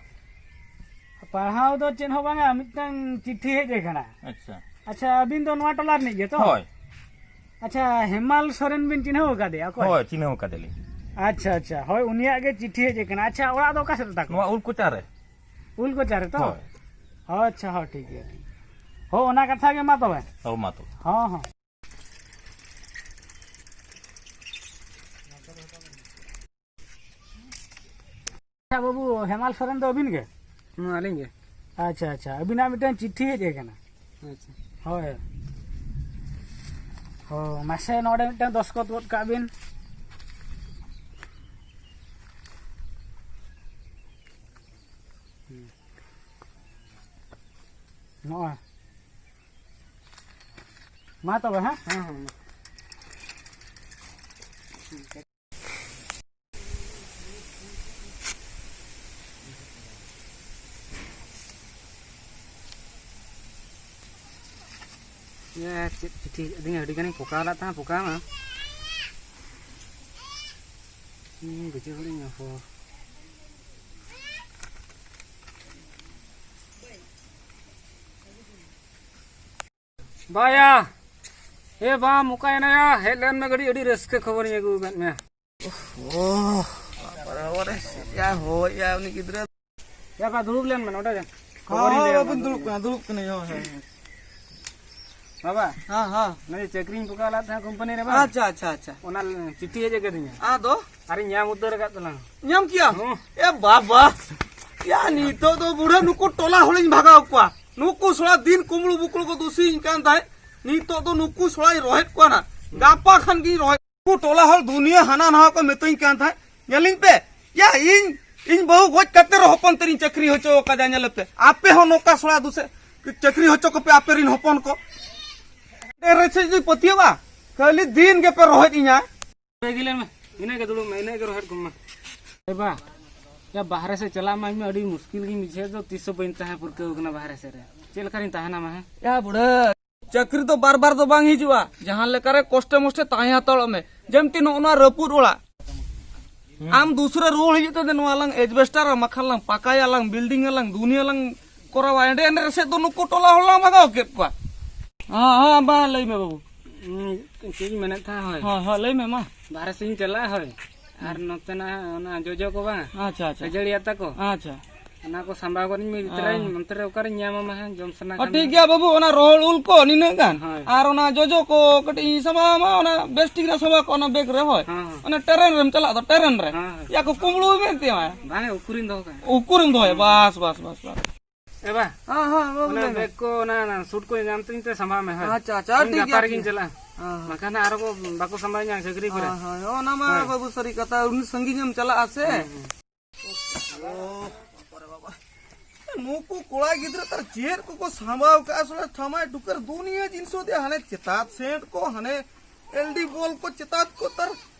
ᱯᱟᱲᱦᱟᱣ ᱫᱚ ᱪᱮᱫ ᱦᱚᱸ ᱵᱟᱝᱟ, ᱢᱤᱫᱴᱟᱝ ᱪᱤᱴᱷᱤ ᱦᱮᱡ ᱟᱠᱟᱱᱟ᱾ ᱟᱪᱪᱷᱟ᱾ ᱟᱪᱪᱷᱟ, ᱟᱹᱵᱤᱱ ᱫᱚ ᱱᱚᱣᱟ ᱴᱚᱞᱟ ᱨᱤᱱᱤᱡ ᱜᱮᱛᱚ? ᱦᱳᱭ᱾ ᱟᱪᱪᱷᱟ, ᱦᱮᱢᱟᱞ ᱥᱚᱨᱮᱱ ᱵᱤᱱ ᱪᱤᱱᱦᱟᱹᱣ ᱟᱠᱟᱫᱮᱭᱟ ᱚᱠᱚᱭ? ᱦᱳᱭ, ᱪᱤᱱᱦᱟᱹᱣ ᱟᱠᱟᱫᱮᱭᱟᱞᱤᱧ᱾ ᱟᱪᱪᱷᱟ, ᱟᱪᱪᱷᱟ, ᱦᱳᱭ, ᱩᱱᱤᱭᱟᱜ ᱜᱮ ᱪᱤᱴᱷᱤ ᱦᱮᱡ ᱟᱠᱟᱱᱟ᱾ ᱟᱪᱪᱷᱟ, ᱚᱲᱟᱜ ᱫᱚ ᱚᱠᱟ ᱥᱮᱫ ᱛᱟᱠᱚ? ᱱᱚᱣᱟ ᱩᱞᱠᱚᱪᱟ ᱨᱮ᱾ ᱩᱞᱠᱚᱪᱟ ᱨᱮ ᱛᱚ? ᱦᱳᱭ᱾ ᱟᱪᱪᱷᱟ, ᱦᱳᱭ, ᱴᱷᱤᱠ ᱜᱮᱭᱟ, ᱴᱷᱤᱠ ᱜᱮᱭᱟ᱾ ᱦᱳ, ᱚᱱᱟ ᱠᱟᱛᱷᱟ ᱜᱮ ᱢᱟ ᱛᱚᱵᱮ᱾ ᱦᱳ, ᱢᱟ ᱛᱚᱵᱮ᱾ ᱦᱚᱸ, ᱦᱚᱸ᱾ ᱟᱪᱪᱷᱟ ᱵᱟᱹᱵᱩ, ᱦᱮᱢᱟᱞ ᱥᱚᱨᱮᱱ ᱫᱚ ᱟᱹᱵᱤᱱ ᱜᱮ? ᱦᱮᱸ, ᱟᱹᱞᱤᱧ ᱜᱮ᱾ ᱟᱪᱪᱷᱟ, ᱟᱪᱪᱷᱟ, ᱟᱹᱵᱤᱱᱟᱜ ᱢᱤᱫᱴᱟᱝ ᱪᱤᱴᱷᱤ ᱦᱮᱡ ᱟᱠᱟᱱᱟ᱾ ᱟᱪᱪᱷᱟ᱾ ᱦᱳᱭ᱾ ᱦᱳ, ᱢᱟᱥᱮ ᱱᱚᱰᱮ ᱢᱤᱫᱴᱟᱝ ᱫᱚᱥᱠᱚᱛ ᱜᱚᱫ ᱠᱟᱜ ᱵᱤᱱ᱾ ᱦᱩᱸ᱾ ᱱᱚᱜᱼᱚᱭ᱾ ᱢᱟ ᱛᱚᱵᱮ, ᱦᱮᱸ? ᱦᱮᱸ, ᱦᱮᱸ, ᱢᱟ᱾ ᱮ, ᱪᱮᱫ ᱪᱤᱴᱷᱤ ᱦᱮᱡ ᱟᱹᱫᱤᱧᱟ, ᱟᱹᱰᱤ ᱜᱟᱱᱤᱧ ᱯᱚᱠᱟᱣ ᱞᱮᱫ ᱛᱟᱦᱮᱸᱫ, ᱯᱚᱠᱟᱣ ᱢᱟ᱾ ᱦᱩᱸ, ᱵᱩᱡᱷᱟᱹᱣ ᱵᱟᱹᱲᱤᱡ ᱧᱚᱜ ᱦᱚᱲ᱾ ᱵᱟᱭᱟ, ᱮ ᱵᱟᱢ, ᱚᱠᱟᱭᱮᱱᱟᱭᱟ? ᱦᱮᱡ ᱞᱮᱱ ᱢᱮ ᱜᱟᱹᱰᱤ, ᱟᱹᱰᱤ ᱨᱟᱹᱥᱠᱟᱹ ᱠᱷᱚᱵᱚᱨᱤᱧ ᱟᱹᱜᱩ ᱟᱠᱟᱫ ᱢᱮᱭᱟ᱾ ᱳᱦ, ᱵᱟᱵᱟᱨᱮ, ᱪᱮᱫ ᱭᱟ ᱦᱚᱭ ᱭᱟ ᱩᱱᱤ ᱜᱤᱫᱽᱨᱟᱹ᱾ ᱭᱟ ᱵᱟ, ᱫᱩᱲᱩᱵ ᱞᱮᱱ ᱢᱮ ᱱᱚᱰᱮ ᱜᱮ᱾ ᱦᱚᱸ, ᱠᱷᱚᱵᱚᱨᱤᱧ ᱦᱚᱸ, ᱞᱟᱹᱭ ᱟᱢᱟ, ᱵᱟᱵᱩᱧ ᱫᱩᱲᱩᱵ ᱫᱩᱲᱩᱵ ᱠᱟᱱᱟ, ᱫᱩᱲᱩᱵ ᱠᱟᱹᱱᱟᱹᱧ, ᱦᱳᱭ, ᱦᱳᱭ, ᱦᱳᱭ᱾ ᱵᱟᱵᱟ, ᱦᱮᱸ, ᱦᱮᱸ᱾ ᱱᱩᱭ ᱪᱟᱹᱠᱨᱤᱧ ᱯᱚᱠᱟᱣ ᱞᱮᱫ ᱛᱟᱦᱮᱸᱫ ᱠᱳᱢᱯᱟᱱᱤ ᱨᱮ ᱵᱟᱝ? ᱟᱪᱪᱷᱟ, ᱟᱪᱪᱷᱟ, ᱟᱪᱪᱷᱟ᱾ ᱚᱱᱟ ᱪᱤᱴᱷᱤ ᱦᱮᱡ ᱟᱠᱟᱫᱤᱧᱟ᱾ ᱟᱫᱚ? ᱟᱨᱤᱧ ᱧᱟᱢ ᱩᱛᱟᱹᱨ ᱟᱠᱟᱫ ᱛᱟᱞᱟᱝ᱾ ᱧᱟᱢ ᱠᱮᱭᱟᱢ? ᱦᱚᱸ᱾ ᱮ ᱵᱟᱵᱟ, ᱭᱟ ᱱᱤᱛᱚᱜ ᱫᱚ ᱵᱩᱲᱦᱟᱹ ᱱᱩᱠᱩ ᱴᱚᱞᱟ ᱦᱚᱲᱤᱧ ᱵᱷᱟᱜᱟᱣ ᱠᱚᱣᱟ᱾ ᱱᱩᱠᱩ ᱥᱚᱲᱟ ᱫᱤᱱ ᱠᱩᱢᱵᱽᱲᱩ ᱵᱩᱠᱲᱩ ᱠᱚ ᱫᱩᱥᱤᱭᱟᱹᱧ ᱠᱟᱱ ᱛᱟᱦᱮᱸᱫ, ᱱᱤᱛᱚᱜ ᱫᱚ ᱱᱩᱠᱩ ᱥᱚᱲᱟᱧ ᱨᱚᱦᱮᱫ ᱠᱚᱣᱟ ᱱᱟ᱾ ᱜᱟᱯᱟ ᱠᱷᱟᱱ ᱜᱤᱧ ᱨᱚᱦᱮᱫ᱾ ᱩᱱᱠᱩ ᱴᱚᱞᱟ ᱦᱚᱲ ᱫᱩᱱᱤᱭᱟᱹ ᱦᱟᱱᱟ ᱱᱟᱣᱟ ᱠᱚ ᱢᱤᱛᱟᱹᱧ ᱠᱟᱱ ᱛᱟᱦᱮᱸᱫ, ᱧᱮᱞᱤᱧ ᱯᱮ, ᱭᱟ, ᱤᱧ, ᱤᱧ ᱵᱟᱹᱦᱩ ᱜᱚᱡ ᱠᱟᱛᱮ ᱨᱮ ᱦᱚᱯᱚᱱ ᱛᱮᱨᱤᱧ ᱪᱟᱹᱠᱨᱤ ᱦᱚᱪᱚ ᱟᱠᱟᱫᱮᱭᱟ, ᱧᱮᱞᱮ ᱯᱮ᱾ ᱟᱯᱮ ᱦᱚᱸ ᱱᱚᱝᱠᱟ ᱥᱚᱲᱟ ᱫᱩᱥᱮ ᱪᱟᱹᱠᱨᱤ ᱦᱚᱪᱚ ᱠᱚᱯᱮ ᱟᱯᱮ ᱨᱤᱱ ᱦᱚᱯᱚᱱ ᱠᱚ᱾ ᱰᱮᱨ ᱨᱮ ᱪᱮᱫ ᱯᱟᱹᱛᱭᱟᱹᱣᱟ? ᱠᱷᱟᱹᱞᱤ ᱫᱤᱱ ᱜᱮᱯᱮ ᱨᱚᱦᱮᱫ ᱤᱧᱟ᱾ ᱤᱱᱟᱹ ᱜᱮ ᱞᱟᱹᱭ ᱢᱮ, ᱤᱱᱟᱹ ᱜᱮ ᱫᱩᱲᱩᱵ ᱢᱮ, ᱤᱱᱟᱹ ᱜᱮ ᱨᱚᱦᱮᱫ ᱠᱚᱢ ᱢᱟ᱾ ᱮ ᱵᱟ, ᱭᱟ, ᱵᱟᱦᱨᱮ ᱥᱮᱫ ᱪᱟᱞᱟᱜ ᱢᱟ ᱤᱧ ᱢᱟ ᱟᱹᱰᱤ ᱢᱩᱥᱠᱤᱞ ᱜᱤᱧ ᱵᱩᱡᱷᱟᱹᱣ ᱫᱚ, ᱛᱤᱥ ᱦᱚᱸ ᱵᱟᱹᱧ ᱛᱟᱦᱮᱸ ᱯᱟᱹᱨᱠᱟᱹᱣ ᱠᱟᱱᱟ ᱵᱟᱦᱨᱮ ᱥᱮᱫ ᱨᱮ᱾ ᱪᱮᱫ ᱞᱮᱠᱟᱨᱤᱧ ᱛᱟᱦᱮᱱᱟ ᱢᱟ ᱦᱮᱸ? ᱭᱟ ᱵᱩᱰᱷᱟᱹ, ᱪᱟᱹᱠᱨᱤ ᱫᱚ ᱵᱟᱨ ᱵᱟᱨ ᱫᱚ ᱵᱟᱝ ᱦᱤᱡᱩᱜᱼᱟ᱾ ᱡᱟᱦᱟᱸ ᱞᱮᱠᱟᱨᱮ ᱠᱚᱥᱴᱮ ᱢᱚᱥᱴᱮ ᱛᱟᱦᱮᱸ ᱦᱟᱛᱟᱲᱚᱜ ᱢᱮ᱾ ᱡᱮᱢᱛᱤ ᱱᱚᱜᱼᱚ ᱱᱚᱣᱟ ᱨᱟᱹᱯᱩᱫ ᱚᱲᱟᱜ᱾ ᱟᱢ ᱫᱩᱥᱨᱟᱹ ᱨᱩᱣᱟᱹᱲ ᱦᱤᱡᱩᱜ ᱛᱮ ᱱᱚᱣᱟ ᱞᱟᱝ ᱮᱡᱵᱮᱥᱴᱟᱨᱟ, ᱢᱟᱠᱷᱟᱱ ᱞᱟᱝ ᱯᱟᱠᱟᱭᱟ, ᱞᱟᱝ ᱵᱤᱞᱰᱤᱝ ᱟᱞᱟᱝ, ᱫᱩᱱᱤᱭᱟᱹ ᱞᱟᱝ ᱠᱚᱨᱟᱣᱟ᱾ ᱮᱸᱰᱮ ᱮᱸᱰᱮ ᱨᱮ ᱥᱮᱫ ᱫᱚ ᱱᱩᱠᱩ ᱴᱚᱞᱟ ᱦᱚᱲ ᱞᱟᱝ ᱵᱷᱟᱜᱟᱣ ᱠᱮᱫ ᱠᱚᱣᱟ᱾ ᱦᱮᱸ, ᱦᱮᱸ, ᱵᱟ, ᱞᱟᱹᱭ ᱢᱮ ᱵᱟᱹᱵᱩ᱾ ᱦᱩᱸ, ᱪᱮᱫ ᱤᱧ ᱢᱮᱱᱮᱫ ᱛᱟᱦᱮᱸᱫ, ᱦᱳᱭ᱾ ᱦᱮᱸ, ᱦᱮᱸ, ᱞᱟᱹᱭ ᱢᱮ ᱢᱟ᱾ ᱵᱟᱦᱨᱮ ᱥᱮᱫ ᱤᱧ ᱪᱟᱞᱟᱜᱼᱟ, ᱦᱳᱭ᱾ ᱟᱨ ᱱᱚᱛᱮᱱᱟᱜ ᱚᱱᱟ ᱡᱚᱡᱚ ᱠᱚ ᱵᱟᱝ? ᱟᱪᱪᱷᱟ, ᱟᱪᱪᱷᱟ᱾ ᱠᱷᱟᱹᱡᱟᱹᱲᱤ ᱟᱛᱟ ᱠᱚ? ᱟᱪᱪᱷᱟ᱾ ᱚᱱᱟ ᱠᱚ ᱥᱟᱢᱵᱟᱣ ᱠᱟᱛᱮᱧ ᱤᱫᱤ ᱛᱚᱨᱟᱭᱟᱹᱧ, ᱦᱮᱸ᱾ ᱚᱱᱛᱮ ᱨᱮ ᱚᱠᱟᱨᱮᱧ ᱧᱟᱢᱟ ᱢᱟ ᱦᱮᱸ, ᱡᱚᱢ ᱥᱟᱱᱟ ᱚ, ᱠᱷᱟᱱ ᱴᱷᱤᱠ ᱫᱚ᱾ ᱜᱮᱭᱟ ᱵᱟᱹᱵᱩ, ᱚᱱᱟ ᱨᱚᱦᱚᱲ ᱩᱞ ᱠᱚ ᱱᱤᱱᱟᱹᱜ ᱜᱟᱱ, ᱦᱳᱭ᱾ ᱟᱨ ᱚᱱᱟ ᱡᱚᱡᱚ ᱠᱚ ᱠᱟᱹᱴᱤᱡ ᱤᱧ ᱥᱟᱢᱵᱟᱣ ᱟᱢᱟ, ᱚᱱᱟ ᱵᱮᱥ ᱴᱷᱤᱠ ᱨᱮ ᱥᱟᱢᱵᱟᱣ ᱠᱚᱜᱼᱟ, ᱚᱱᱟ ᱵᱮᱜᱽ ᱨᱮ, ᱦᱳᱭ᱾ ᱦᱮᱸ, ᱦᱮᱸ᱾ ᱚᱱᱟ ᱴᱨᱮᱱ ᱨᱮᱢ ᱪᱟᱞᱟᱜ ᱫᱚ, ᱴᱨᱮᱱ ᱨᱮ᱾ ᱦᱮᱸ, ᱦᱮᱸ᱾ ᱭᱟ ᱠᱚ ᱠᱩᱢᱵᱽᱲᱩ ᱢᱮᱱᱛᱮ ᱢᱟ᱾ ᱵᱟᱝ, ᱩᱠᱩᱨᱤᱧ ᱫᱚᱦᱚ ᱠᱟᱜᱼᱟ᱾ ᱩᱠᱩᱨᱤᱧ ᱫᱚᱦᱚᱭᱟ, ᱦᱮᱸ᱾ ᱵᱟᱥ, ᱵᱟᱥ, ᱵᱟᱥ, ᱵᱟᱥ᱾ ᱮ ᱵᱟ, ᱦᱮᱸ, ᱦᱮᱸ, ᱵᱟᱹᱵᱩ, ᱚᱱᱟ ᱞᱟᱹᱭ ᱢᱮ᱾ ᱵᱮᱜᱽ ᱠᱚ, ᱚᱱᱟ, ᱚᱱᱟ ᱥᱩᱴ ᱠᱚ ᱧᱟᱢ ᱛᱤᱧ ᱛᱮ ᱥᱟᱢᱵᱟᱣ ᱢᱮ, ᱦᱳᱭ᱾ ᱟᱪᱪᱷᱟ, ᱟᱪᱪᱷᱟ, ᱤᱧ ᱴᱷᱤᱠ ᱜᱟᱯᱟ ᱜᱮᱭᱟ, ᱨᱮᱜᱤᱧ ᱴᱷᱤᱠ ᱪᱟᱞᱟᱜᱼᱟ᱾ ᱜᱮᱭᱟ᱾ ᱦᱮᱸ, ᱦᱮᱸ᱾ ᱵᱟᱠᱷᱟᱱ ᱟᱨᱚ ᱠᱚ ᱵᱟᱠᱚ ᱥᱟᱢᱵᱟᱣᱤᱧᱟ ᱪᱟᱹᱠᱨᱤ ᱠᱚᱨᱮ᱾ ᱦᱳᱭ, ᱦᱳᱭ, ᱚᱱᱟ ᱢᱟ ᱦᱳᱭ᱾ ᱵᱟᱹᱵᱩ ᱥᱟᱹᱨᱤ ᱠᱟᱛᱷᱟ, ᱩᱱᱤ ᱥᱟᱺᱜᱤᱧ ᱮᱢ ᱪᱟᱞᱟᱜᱼᱟ ᱥᱮ᱾ ᱦᱮᱸ, ᱦᱮᱸ᱾ ᱱᱩᱠᱩ ᱠᱚᱲᱟ ᱜᱤᱫᱽᱨᱟᱹ ᱛᱟᱨ ᱪᱮᱫ ᱠᱚᱠᱚ ᱥᱟᱢᱵᱟᱣ ᱠᱟᱜᱼᱟ, ᱥᱚᱲᱟ ᱴᱷᱟᱢᱟᱭ ᱴᱩᱠᱟᱹᱨ ᱫᱩᱱᱤᱭᱟᱹ ᱡᱤᱱᱤᱥ ᱫᱮ, ᱦᱟᱱᱮ ᱪᱮᱛᱟᱛ ᱥᱮᱱᱴ ᱠᱚ, ᱦᱟᱱᱮ ᱮᱞ ᱰᱤ ᱵᱚᱞ ᱠᱚ ᱪᱮᱛᱟᱛ ᱠᱚ ᱛᱟᱨ᱾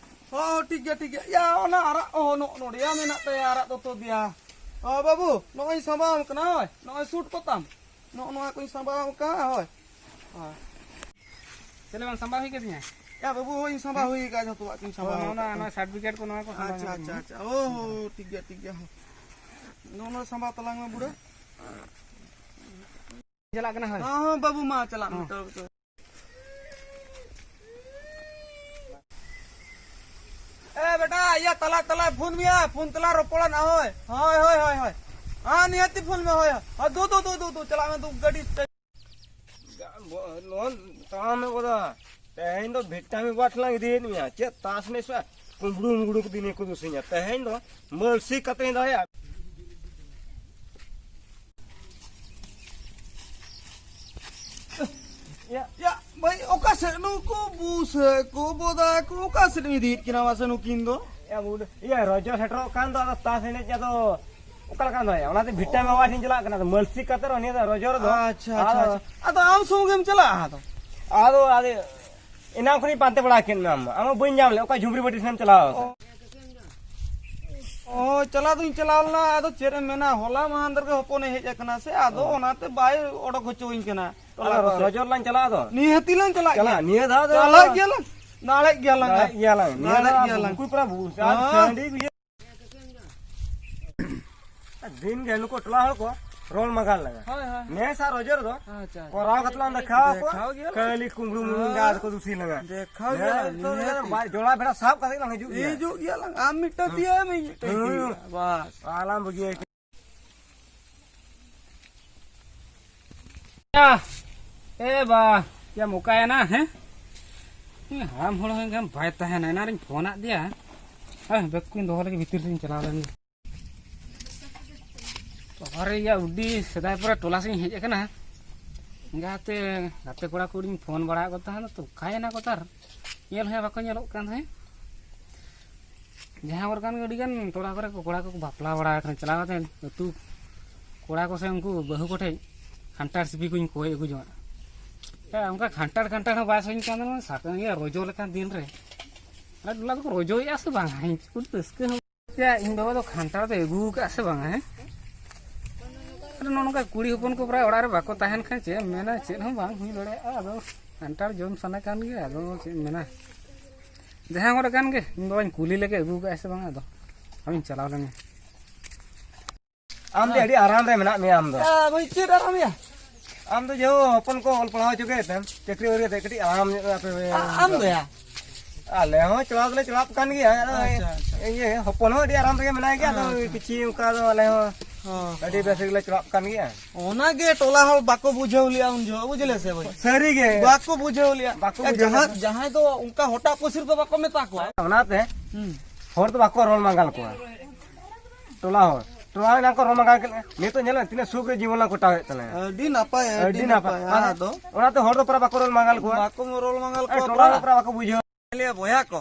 ᱦᱚᱸ, ᱴᱷᱤᱠ ᱜᱮᱭᱟ, ᱴᱷᱤᱠ ᱜᱮᱭᱟ᱾ ᱭᱟ, ᱚᱱᱟ ᱟᱨᱟᱜ, ᱚ, ᱱᱚᱜᱼᱚ ᱱᱚᱰᱮ ᱭᱟ ᱢᱮᱱᱟᱜ ᱛᱟᱭᱟ ᱟᱨᱟᱜ ᱫᱚᱛᱚ ᱫᱮᱭᱟ᱾ ᱚ, ᱵᱟᱹᱵᱩ, ᱱᱚᱜᱼᱚᱭ ᱥᱟᱢᱵᱟᱣ ᱟᱢ ᱠᱟᱱᱟ, ᱦᱳᱭ᱾ ᱱᱚᱜᱼᱚᱭ ᱥᱩᱴ ᱠᱚ ᱛᱟᱢ᱾ ᱱᱚᱜᱼᱚ ᱱᱚᱣᱟ ᱠᱚᱧ ᱥᱟᱢᱵᱟᱣ ᱟᱢ ᱠᱟᱱᱟ, ᱦᱳᱭ᱾ ᱦᱳᱭ᱾ ᱪᱮᱫ ᱞᱮ ᱵᱟᱝ ᱥᱟᱢᱵᱟᱣ ᱦᱩᱭ ᱠᱟᱫᱤᱧᱟ? ᱭᱟ ᱵᱟᱹᱵᱩ, ᱦᱳᱭ, ᱥᱟᱢᱵᱟᱣ ᱦᱩᱭ ᱠᱟᱫ, ᱡᱷᱚᱛᱚᱣᱟᱜ ᱠᱤᱱ ᱥᱟᱢᱵᱟᱣ ᱦᱳᱭ, ᱱᱚᱜᱼᱚ ᱱᱟ, ᱟᱠᱟᱫ᱾ ᱱᱚᱣᱟ ᱥᱟᱨᱴᱤᱯᱷᱤᱠᱮᱴ ᱠᱚ, ᱱᱚᱣᱟ ᱠᱚ ᱥᱟᱢᱵᱟᱣ ᱟᱪᱪᱷᱟ, ᱧᱚᱜ ᱟᱪᱪᱷᱟ, ᱠᱟᱫᱤᱧᱟ᱾ ᱟᱪᱪᱷᱟ᱾ ᱳ ᱦᱳ, ᱴᱷᱤᱠ ᱜᱮᱭᱟ, ᱴᱷᱤᱠ ᱜᱮᱭᱟ᱾ ᱱᱚᱜᱼᱚ ᱱᱚᱣᱟ ᱥᱟᱢᱵᱟᱣ ᱛᱟᱞᱟᱝ ᱢᱮ, ᱵᱩᱰᱷᱟᱹ᱾ ᱪᱟᱞᱟᱜ ᱠᱟᱱᱟ, ᱦᱳᱭ᱾ ᱦᱚᱸ, ᱦᱚᱸ, ᱵᱟᱹᱵᱩ, ᱢᱟ, ᱪᱟᱞᱟᱜ ᱢᱮ, ᱦᱚᱸ᱾ ᱛᱚ, ᱛᱚ᱾ ᱮ, ᱵᱮᱴᱟ, ᱤᱭᱟᱹ, ᱛᱟᱞᱟ, ᱛᱟᱞᱟ ᱯᱷᱳᱱ ᱢᱮᱭᱟ, ᱯᱷᱳᱱ ᱛᱟᱞᱟ ᱨᱚᱯᱚᱲᱟ ᱱᱟ, ᱦᱳᱭ᱾ ᱦᱳᱭ, ᱦᱳᱭ, ᱦᱳᱭ, ᱦᱳᱭ᱾ ᱦᱮᱸ, ᱱᱤᱦᱟᱹᱛᱤ ᱯᱷᱳᱱ ᱢᱮ, ᱦᱳᱭ, ᱦᱳᱭ᱾ ᱦᱮᱸ, ᱫᱩ, ᱫᱩ, ᱫᱩ, ᱫᱩ, ᱫᱩ, ᱪᱟᱞᱟᱜ ᱢᱮ, ᱫᱩ, ᱜᱟᱹᱰᱤ᱾ ᱱᱚᱣᱟ ᱛᱟᱲᱟᱢ ᱢᱮ ᱜᱚᱫᱟ᱾ ᱛᱮᱦᱮᱧ ᱫᱚ ᱵᱷᱤᱴᱟᱢᱤᱱ ᱵᱟᱴ ᱞᱟᱝ ᱤᱫᱤᱭᱮᱫ ᱢᱮᱭᱟ᱾ ᱪᱮᱫ ᱛᱟᱥ ᱱᱮᱥᱟ ᱠᱩᱢᱵᱽᱲᱩ ᱢᱩᱢᱵᱽᱲᱩ ᱠᱚ ᱫᱤᱱ ᱠᱚ ᱫᱩᱥᱤᱧᱟ᱾ ᱛᱮᱦᱮᱧ ᱫᱚ ᱢᱟᱹᱞᱥᱤ ᱠᱟᱛᱮᱧ ᱫᱚᱦᱚᱭᱟ᱾ ᱭᱟ᱾ ᱭᱟ, ᱵᱷᱟᱹᱭ, ᱚᱠᱟ ᱥᱮᱫ ᱱᱩᱠᱩ ᱵᱩᱥᱟᱹᱜ ᱠᱚ, ᱵᱚᱫᱟ ᱠᱚ, ᱚᱠᱟ ᱥᱮᱫ ᱮᱢ ᱤᱫᱤᱭᱮᱫ ᱠᱤᱱᱟ ᱢᱟᱥᱮ ᱱᱩᱠᱤᱱ ᱫᱚ? ᱭᱟ, ᱵᱩᱰ-, ᱤᱭᱟᱹ, ᱨᱚᱡᱚ ᱥᱮᱴᱮᱨᱚᱜ ᱠᱟᱱ ᱫᱚ, ᱟᱫᱚ ᱛᱟᱥ ᱮᱱᱮᱡ ᱟᱫᱚ ᱚᱠᱟ ᱞᱮᱠᱟ ᱫᱚ? ᱚᱱᱟᱛᱮ ᱵᱷᱤᱴᱟᱢᱤᱱ ᱵᱟᱵᱟ ᱴᱷᱮᱱ ᱪᱟᱞᱟᱜ ᱠᱟᱱᱟ, ᱟᱫᱚ ᱢᱟᱹᱞᱥᱤ ᱠᱟᱛᱮ ᱨᱮᱦᱚᱸ ᱱᱤᱭᱟᱹ ᱫᱚ ᱨᱚᱡᱚ ᱨᱮᱫᱚ᱾ ᱟᱪᱪᱷᱟ, ᱟᱪᱪᱷᱟ, ᱟᱫᱚ ᱟᱪᱪᱷᱟ᱾ ᱟᱫᱚ ᱟᱢ ᱥᱩᱢᱩᱝ ᱜᱮᱢ ᱪᱟᱞᱟᱜᱼᱟ ᱟᱫᱚ? ᱟᱫᱚ, ᱟᱫᱚ ᱮᱱᱟᱝ ᱠᱷᱚᱱᱤᱧ ᱯᱟᱱᱛᱮ ᱵᱟᱲᱟ ᱠᱮᱫ ᱢᱮᱭᱟ ᱟᱢ ᱢᱟ᱾ ᱟᱢ ᱢᱟ ᱵᱟᱹᱧ ᱧᱟᱢ ᱞᱮᱫ, ᱚᱠᱟ ᱡᱷᱩᱢᱨᱤ ᱵᱟᱹᱴᱤ ᱥᱮᱱ ᱮᱢ ᱪᱟᱞᱟᱣ ᱟᱠᱟᱱᱟ? ᱚ᱾ ᱚ, ᱪᱟᱞᱟᱣ ᱫᱩᱧ ᱪᱟᱞᱟᱣ ᱞᱮᱱᱟ, ᱟᱫᱚ ᱪᱮᱫ ᱮᱢ ᱢᱮᱱᱟ, ᱦᱚᱞᱟ ᱢᱟᱦᱟᱸᱫᱮᱨ ᱜᱮ ᱦᱚᱯᱚᱱᱮ ᱦᱮᱡ ᱟᱠᱟᱱᱟ ᱥᱮ, ᱟᱫᱚ ᱚ᱾ ᱚᱱᱟᱛᱮ ᱵᱟᱭ ᱚᱰᱚᱠ ᱦᱚᱪᱚᱣᱟᱹᱧ ᱠᱟᱱᱟ᱾ ᱟᱫᱚ ᱨᱚ-, ᱨᱚᱡᱚ ᱨᱮᱞᱟᱝ ᱪᱟᱞᱟᱜᱼᱟ ᱟᱫᱚ᱾ ᱱᱤᱦᱟᱹᱛᱤ ᱞᱟᱝ ᱪᱟᱞᱟᱜ ᱪᱟᱞᱟᱜ, ᱜᱮᱭᱟ᱾ ᱱᱤᱭᱟᱹ ᱫᱷᱟᱣ ᱫᱚ ᱪᱟᱞᱟᱜ ᱜᱮᱭᱟᱞᱟᱝ᱾ ᱫᱟᱲᱮᱜ ᱜᱮᱭᱟᱞᱟᱝ᱾ ᱫᱟᱲᱮᱜ ᱜᱮᱭᱟᱞᱟᱝ᱾ ᱱᱤᱭᱟᱹ ᱫᱟᱲᱮᱜ ᱫᱷᱟᱣ ᱜᱮᱭᱟᱞᱟᱝ᱾ ᱵᱩᱠᱩ ᱯᱟᱨᱟ ᱵᱩ-, ᱦᱮᱸ᱾ ᱥᱟᱺᱰᱤ ᱵᱩᱡᱷᱟᱹᱣ᱾ ᱫᱤᱱ ᱜᱮ ᱱᱩᱠᱩ ᱴᱚᱞᱟ ᱦᱚᱲ ᱠᱚ ᱨᱚᱲ ᱢᱟᱜᱟᱞ ᱞᱟᱜᱟ᱾ ᱦᱳᱭ, ᱦᱳᱭ᱾ ᱱᱮᱥ ᱟᱨ ᱨᱚᱡᱚ ᱨᱮᱫᱚ ᱟᱪᱪᱷᱟ, ᱟᱪᱪᱷᱟ᱾ ᱠᱚᱨᱟᱣ ᱠᱟᱛᱮ ᱞᱟᱝ ᱫᱮᱠᱷᱟᱣ ᱟᱠᱚᱣᱟ᱾ ᱫᱮᱠᱷᱟᱣ ᱜᱮᱭᱟ ᱞᱟᱝ᱾ ᱠᱷᱟᱹᱞᱤ ᱠᱩᱢᱵᱽᱲᱩ ᱢᱩᱢᱵᱽᱲᱩ ᱦᱮᱸ᱾ ᱜᱟ ᱠᱚ ᱫᱩᱥᱤ ᱞᱟᱜᱟ᱾ ᱫᱮᱠᱷᱟᱣ ᱜᱮᱭᱟ ᱱᱮᱥ ᱞᱟᱝ, ᱫᱚ ᱱᱤᱦᱟᱹᱛᱤ᱾ ᱵᱟᱭ ᱡᱚᱲᱟ ᱵᱷᱮᱲᱟ ᱥᱟᱵ ᱠᱟᱛᱮ ᱞᱟᱝ ᱦᱤᱡᱩᱜ ᱜᱮᱭᱟ᱾ ᱦᱤᱡᱩᱜ ᱜᱮᱭᱟ ᱞᱟᱝ᱾ ᱟᱢ ᱢᱤᱫᱴᱟᱝ ᱦᱮᱸ᱾ ᱛᱤᱭᱟᱹ ᱢᱮ, ᱢᱤᱫᱴᱟᱝ ᱦᱮᱸ᱾ ᱛᱤᱭᱟᱹ᱾ ᱵᱟᱥ᱾ ᱟᱞᱟᱢ ᱵᱟᱹᱜᱤᱭᱟ᱾ ᱮ ᱵᱟ, ᱭᱟ ᱢᱚᱠᱟᱭᱮᱱᱟ, ᱦᱮᱸ? ᱦᱮᱸ, ᱦᱟᱲᱟᱢ ᱦᱚᱲ ᱦᱚᱸ ᱮᱱᱠᱷᱟᱱ ᱵᱟᱭ ᱛᱟᱦᱮᱱᱟ᱾ ᱮᱱᱟᱱ ᱨᱤᱧ ᱯᱷᱳᱱᱟᱫ ᱫᱮᱭᱟ᱾ ᱦᱮᱸ, ᱵᱮᱜᱽ ᱠᱚᱧ ᱫᱚᱦᱚ ᱞᱮᱜᱮ, ᱵᱷᱤᱛᱤᱨ ᱥᱮᱫ ᱤᱧ ᱪᱟᱞᱟᱣ ᱞᱮᱱ ᱜᱮ᱾ ᱵᱟᱵᱟ ᱨᱮ, ᱭᱟ, ᱟᱹᱰᱤ ᱥᱮᱫᱟᱭ ᱯᱚᱨᱮ ᱴᱚᱞᱟ ᱥᱮᱫ ᱤᱧ ᱦᱮᱡ ᱟᱠᱟᱱᱟ᱾ ᱮᱸᱜᱟᱛᱮ, ᱜᱟᱛᱮ ᱠᱚᱲᱟ ᱠᱚ ᱟᱹᱰᱤᱧ ᱯᱷᱳᱱ ᱵᱟᱲᱟ ᱟᱠᱚ ᱛᱟᱦᱮᱸᱫ, ᱛᱚ ᱚᱠᱟᱭᱮᱱᱟ ᱠᱚ ᱛᱟᱨ? ᱧᱮᱞ ᱦᱚᱸ ᱵᱟᱠᱚ ᱧᱮᱞᱚᱜ ᱠᱟᱱ ᱛᱟᱦᱮᱸᱫ᱾ ᱡᱟᱦᱟᱸ ᱠᱚᱨᱮ ᱠᱷᱟᱱ ᱜᱮ ᱟᱹᱰᱤ ᱜᱟᱱ ᱴᱚᱞᱟ ᱠᱚᱨᱮ ᱠᱚ, ᱠᱚᱲᱟ ᱠᱚᱠᱚ ᱵᱟᱯᱞᱟ ᱵᱟᱲᱟ ᱟᱠᱟᱱᱟ, ᱪᱟᱞᱟᱣ ᱠᱟᱛᱮ ᱟᱹᱛᱩ ᱠᱚᱲᱟ ᱠᱚ ᱥᱮ ᱩᱱᱠᱩ ᱵᱟᱹᱦᱩ ᱠᱚᱴᱷᱮᱡ ᱠᱷᱟᱱᱴᱟᱲ ᱥᱤᱯᱤ ᱠᱚᱧ ᱠᱚᱭ ᱟᱹᱜᱩ ᱡᱚᱝᱟ᱾ ᱦᱮᱸ, ᱚᱱᱠᱟ ᱠᱷᱟᱱᱴᱟᱲ, ᱠᱷᱟᱱᱴᱟᱲ ᱦᱚᱸ ᱵᱟᱭ ᱥᱚᱧ ᱠᱟᱱ ᱛᱟᱦᱮᱱᱟ, ᱥᱟᱠᱟᱢ ᱤᱭᱟᱹ ᱨᱚᱡᱚ ᱞᱮᱠᱟᱱ ᱫᱤᱱ ᱨᱮ᱾ ᱟᱞᱮ ᱴᱚᱞᱟ ᱫᱚᱠᱚ ᱨᱚᱡᱚᱭᱮᱫᱼᱟ ᱥᱮ ᱵᱟᱝ? ᱤᱧ ᱪᱮᱫ ᱨᱟᱹᱥᱠᱟᱹ ᱦᱚᱸ᱾ ᱭᱟ, ᱤᱧ ᱵᱟᱵᱟ ᱫᱚ ᱠᱷᱟᱱᱴᱟᱲ ᱫᱚᱭ ᱟᱹᱜᱩ ᱟᱠᱟᱫᱼᱟ ᱥᱮ ᱵᱟᱝᱟ, ᱦᱮᱸ? ᱟᱨ ᱱᱚᱜᱼᱚ ᱱᱚᱝᱠᱟ ᱠᱩᱲᱤ ᱦᱚᱯᱚᱱ ᱠᱚ ᱯᱨᱟᱭ ᱚᱲᱟᱜ ᱨᱮ ᱵᱟᱠᱚ ᱛᱟᱦᱮᱱ ᱠᱷᱟᱱ ᱪᱮᱫ ᱮᱢ ᱢᱮᱱᱟ, ᱪᱮᱫ ᱦᱚᱸ ᱵᱟᱝ ᱦᱩᱭ ᱫᱟᱲᱮᱭᱟᱜᱼᱟ᱾ ᱟᱫᱚ ᱠᱷᱟᱱᱴᱟᱲ ᱡᱚᱢ ᱥᱟᱱᱟ ᱠᱟᱱ ᱜᱮᱭᱟ, ᱟᱫᱚ ᱪᱮᱫ ᱮᱢ ᱢᱮᱱᱟ᱾ ᱡᱟᱦᱟᱸ ᱠᱚᱨᱮ ᱠᱟᱱ ᱜᱮ, ᱤᱧ ᱵᱟᱵᱟᱧ ᱠᱩᱞᱤ ᱞᱮᱜᱮ ᱟᱹᱜᱩ ᱟᱠᱟᱫᱼᱟ ᱥᱮ ᱵᱟᱝᱟ, ᱟᱫᱚ ᱟᱢᱤᱧ ᱪᱟᱞᱟᱣ ᱞᱮᱱ ᱜᱮ᱾ ᱟᱢ ᱫᱚ ᱟᱹᱰᱤ ᱟᱨᱟᱢ ᱨᱮ ᱢᱮᱱᱟᱜ ᱢᱮᱭᱟ ᱟᱢ ᱫᱚ᱾ ᱭᱟ, ᱵᱷᱟᱹᱭ, ᱪᱮᱫ ᱟᱨᱟᱢ ᱭᱟ? ᱟᱢ ᱫᱚ ᱡᱮᱦᱳ ᱦᱚᱯᱚᱱ ᱠᱚ ᱚᱞ ᱯᱟᱲᱦᱟᱣ ᱦᱚᱪᱚ ᱠᱮᱫ ᱛᱮᱢ, ᱪᱟᱹᱠᱨᱤ ᱵᱟᱹᱠᱨᱤ ᱠᱟᱛᱮ ᱠᱟᱹᱴᱤᱡ ᱟᱨᱟᱢ ᱧᱚᱜ ᱟᱯᱮ᱾ ᱟ-, ᱟᱢ ᱫᱚ ᱭᱟ? ᱟᱞᱮ ᱦᱚᱸ ᱪᱟᱞᱟᱣ ᱫᱚᱞᱮ ᱪᱟᱞᱟᱜ ᱠᱟᱱ ᱜᱮᱭᱟ᱾ ᱟᱫᱚ ᱟᱪᱪᱷᱟ, ᱟᱪᱪᱷᱟ᱾ ᱤᱭᱟᱹ, ᱦᱚᱯᱚᱱ ᱦᱚᱸ ᱟᱹᱰᱤ ᱟᱨᱟᱢ ᱨᱮᱜᱮ ᱢᱮᱱᱟᱭ ᱜᱮᱭᱟ᱾ ᱟᱫᱚ ᱟᱪᱪᱷᱟ᱾ ᱠᱤᱪᱷᱤ ᱚᱱᱠᱟ ᱫᱚ ᱟᱞᱮ ᱦᱚᱸ ᱦᱚᱸ᱾ ᱟᱹᱰᱤ ᱵᱮᱥ ᱨᱮᱜᱮᱞᱮ ᱪᱟᱞᱟᱜ ᱠᱟᱱ ᱜᱮᱭᱟ᱾ ᱚᱱᱟᱜᱮ ᱴᱚᱞᱟ ᱦᱚᱲ ᱵᱟᱠᱚ ᱵᱩᱡᱷᱟᱹᱣ ᱞᱮᱜᱼᱟ ᱩᱱ ᱡᱚᱦᱚᱜ, ᱵᱩᱡᱷᱟᱹᱣ ᱥᱮ ᱵᱟᱝ? ᱥᱟᱹᱨᱤ ᱜᱮ᱾ ᱵᱟᱠᱚ ᱵᱩᱡᱷᱟᱹᱣ ᱞᱮᱜᱼᱟ᱾ ᱵᱟᱠᱚ ᱮ, ᱵᱩᱡᱷᱟᱹᱣ ᱡᱟᱦᱟᱸ, ᱞᱮᱜᱼᱟ᱾ ᱡᱟᱦᱟᱸᱭ ᱫᱚ ᱚᱱᱠᱟ ᱦᱚᱴᱟᱜ ᱯᱟᱹᱥᱤᱨ ᱫᱚ ᱵᱟᱠᱚ ᱢᱮᱛᱟ ᱠᱚᱣᱟ᱾ ᱚᱱᱟᱛᱮ ᱦᱩᱸ᱾ ᱦᱚᱲ ᱫᱚ ᱵᱟᱠᱚ ᱨᱚᱲ ᱢᱟᱸᱜᱟᱞ ᱠᱚᱣᱟ᱾ ᱴᱚᱞᱟ ᱦᱚᱲ, ᱴᱚᱞᱟ ᱦᱚᱲ ᱮᱱᱟᱝ ᱠᱚ ᱨᱚᱲ ᱢᱟᱸᱜᱟᱞ ᱠᱮᱫ ᱞᱮᱭᱟ᱾ ᱱᱤᱛᱚᱜ ᱧᱮᱞ ᱢᱮ, ᱛᱤᱱᱟᱹᱜ ᱥᱩᱠ ᱨᱮ ᱡᱤᱵᱚᱱ ᱞᱟᱝ ᱠᱚᱴᱟᱣᱮᱫ ᱛᱟᱞᱮᱭᱟ᱾ ᱟᱹᱰᱤ ᱱᱟᱯᱟᱭ, ᱟᱹᱰᱤ ᱟᱹᱰᱤ ᱱᱟᱯᱟᱭ᱾ ᱱᱟᱯᱟᱭ᱾ ᱟᱫᱚ ᱚᱱᱟᱛᱮ ᱦᱚᱲ ᱫᱚ ᱯᱟᱨᱟ ᱵᱟᱠᱚ ᱨᱚᱲ ᱢᱟᱸᱜᱟᱞ ᱠᱚᱣᱟ᱾ ᱵᱟᱠᱚ ᱨᱚᱲ ᱢᱟᱸᱜᱟᱞ ᱮ, ᱠᱚᱣᱟ ᱴᱚᱞᱟ ᱯᱟᱨᱟ᱾ ᱦᱚᱲ ᱯᱟᱨᱟ ᱵᱟᱠᱚ ᱵᱩᱡᱷᱟᱹᱣᱟ᱾ ᱞᱟᱹᱭᱟ, ᱵᱚᱭᱦᱟ ᱠᱚ,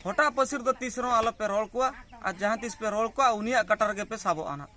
ᱦᱚᱴᱟᱜ ᱯᱟᱹᱥᱤᱨ ᱫᱚ ᱛᱤᱥ ᱨᱮᱦᱚᱸ ᱟᱞᱚᱯᱮ ᱨᱚᱲ ᱠᱚᱣᱟ, ᱟᱨ ᱡᱟᱦᱟᱸ ᱛᱤᱥ ᱯᱮ ᱨᱚᱲ ᱠᱚᱣᱟ, ᱩᱱᱤᱭᱟᱜ ᱠᱟᱴᱟ ᱨᱮᱜᱮ ᱯᱮ ᱥᱟᱵᱚᱜᱼᱟ ᱱᱟᱦᱟᱜ᱾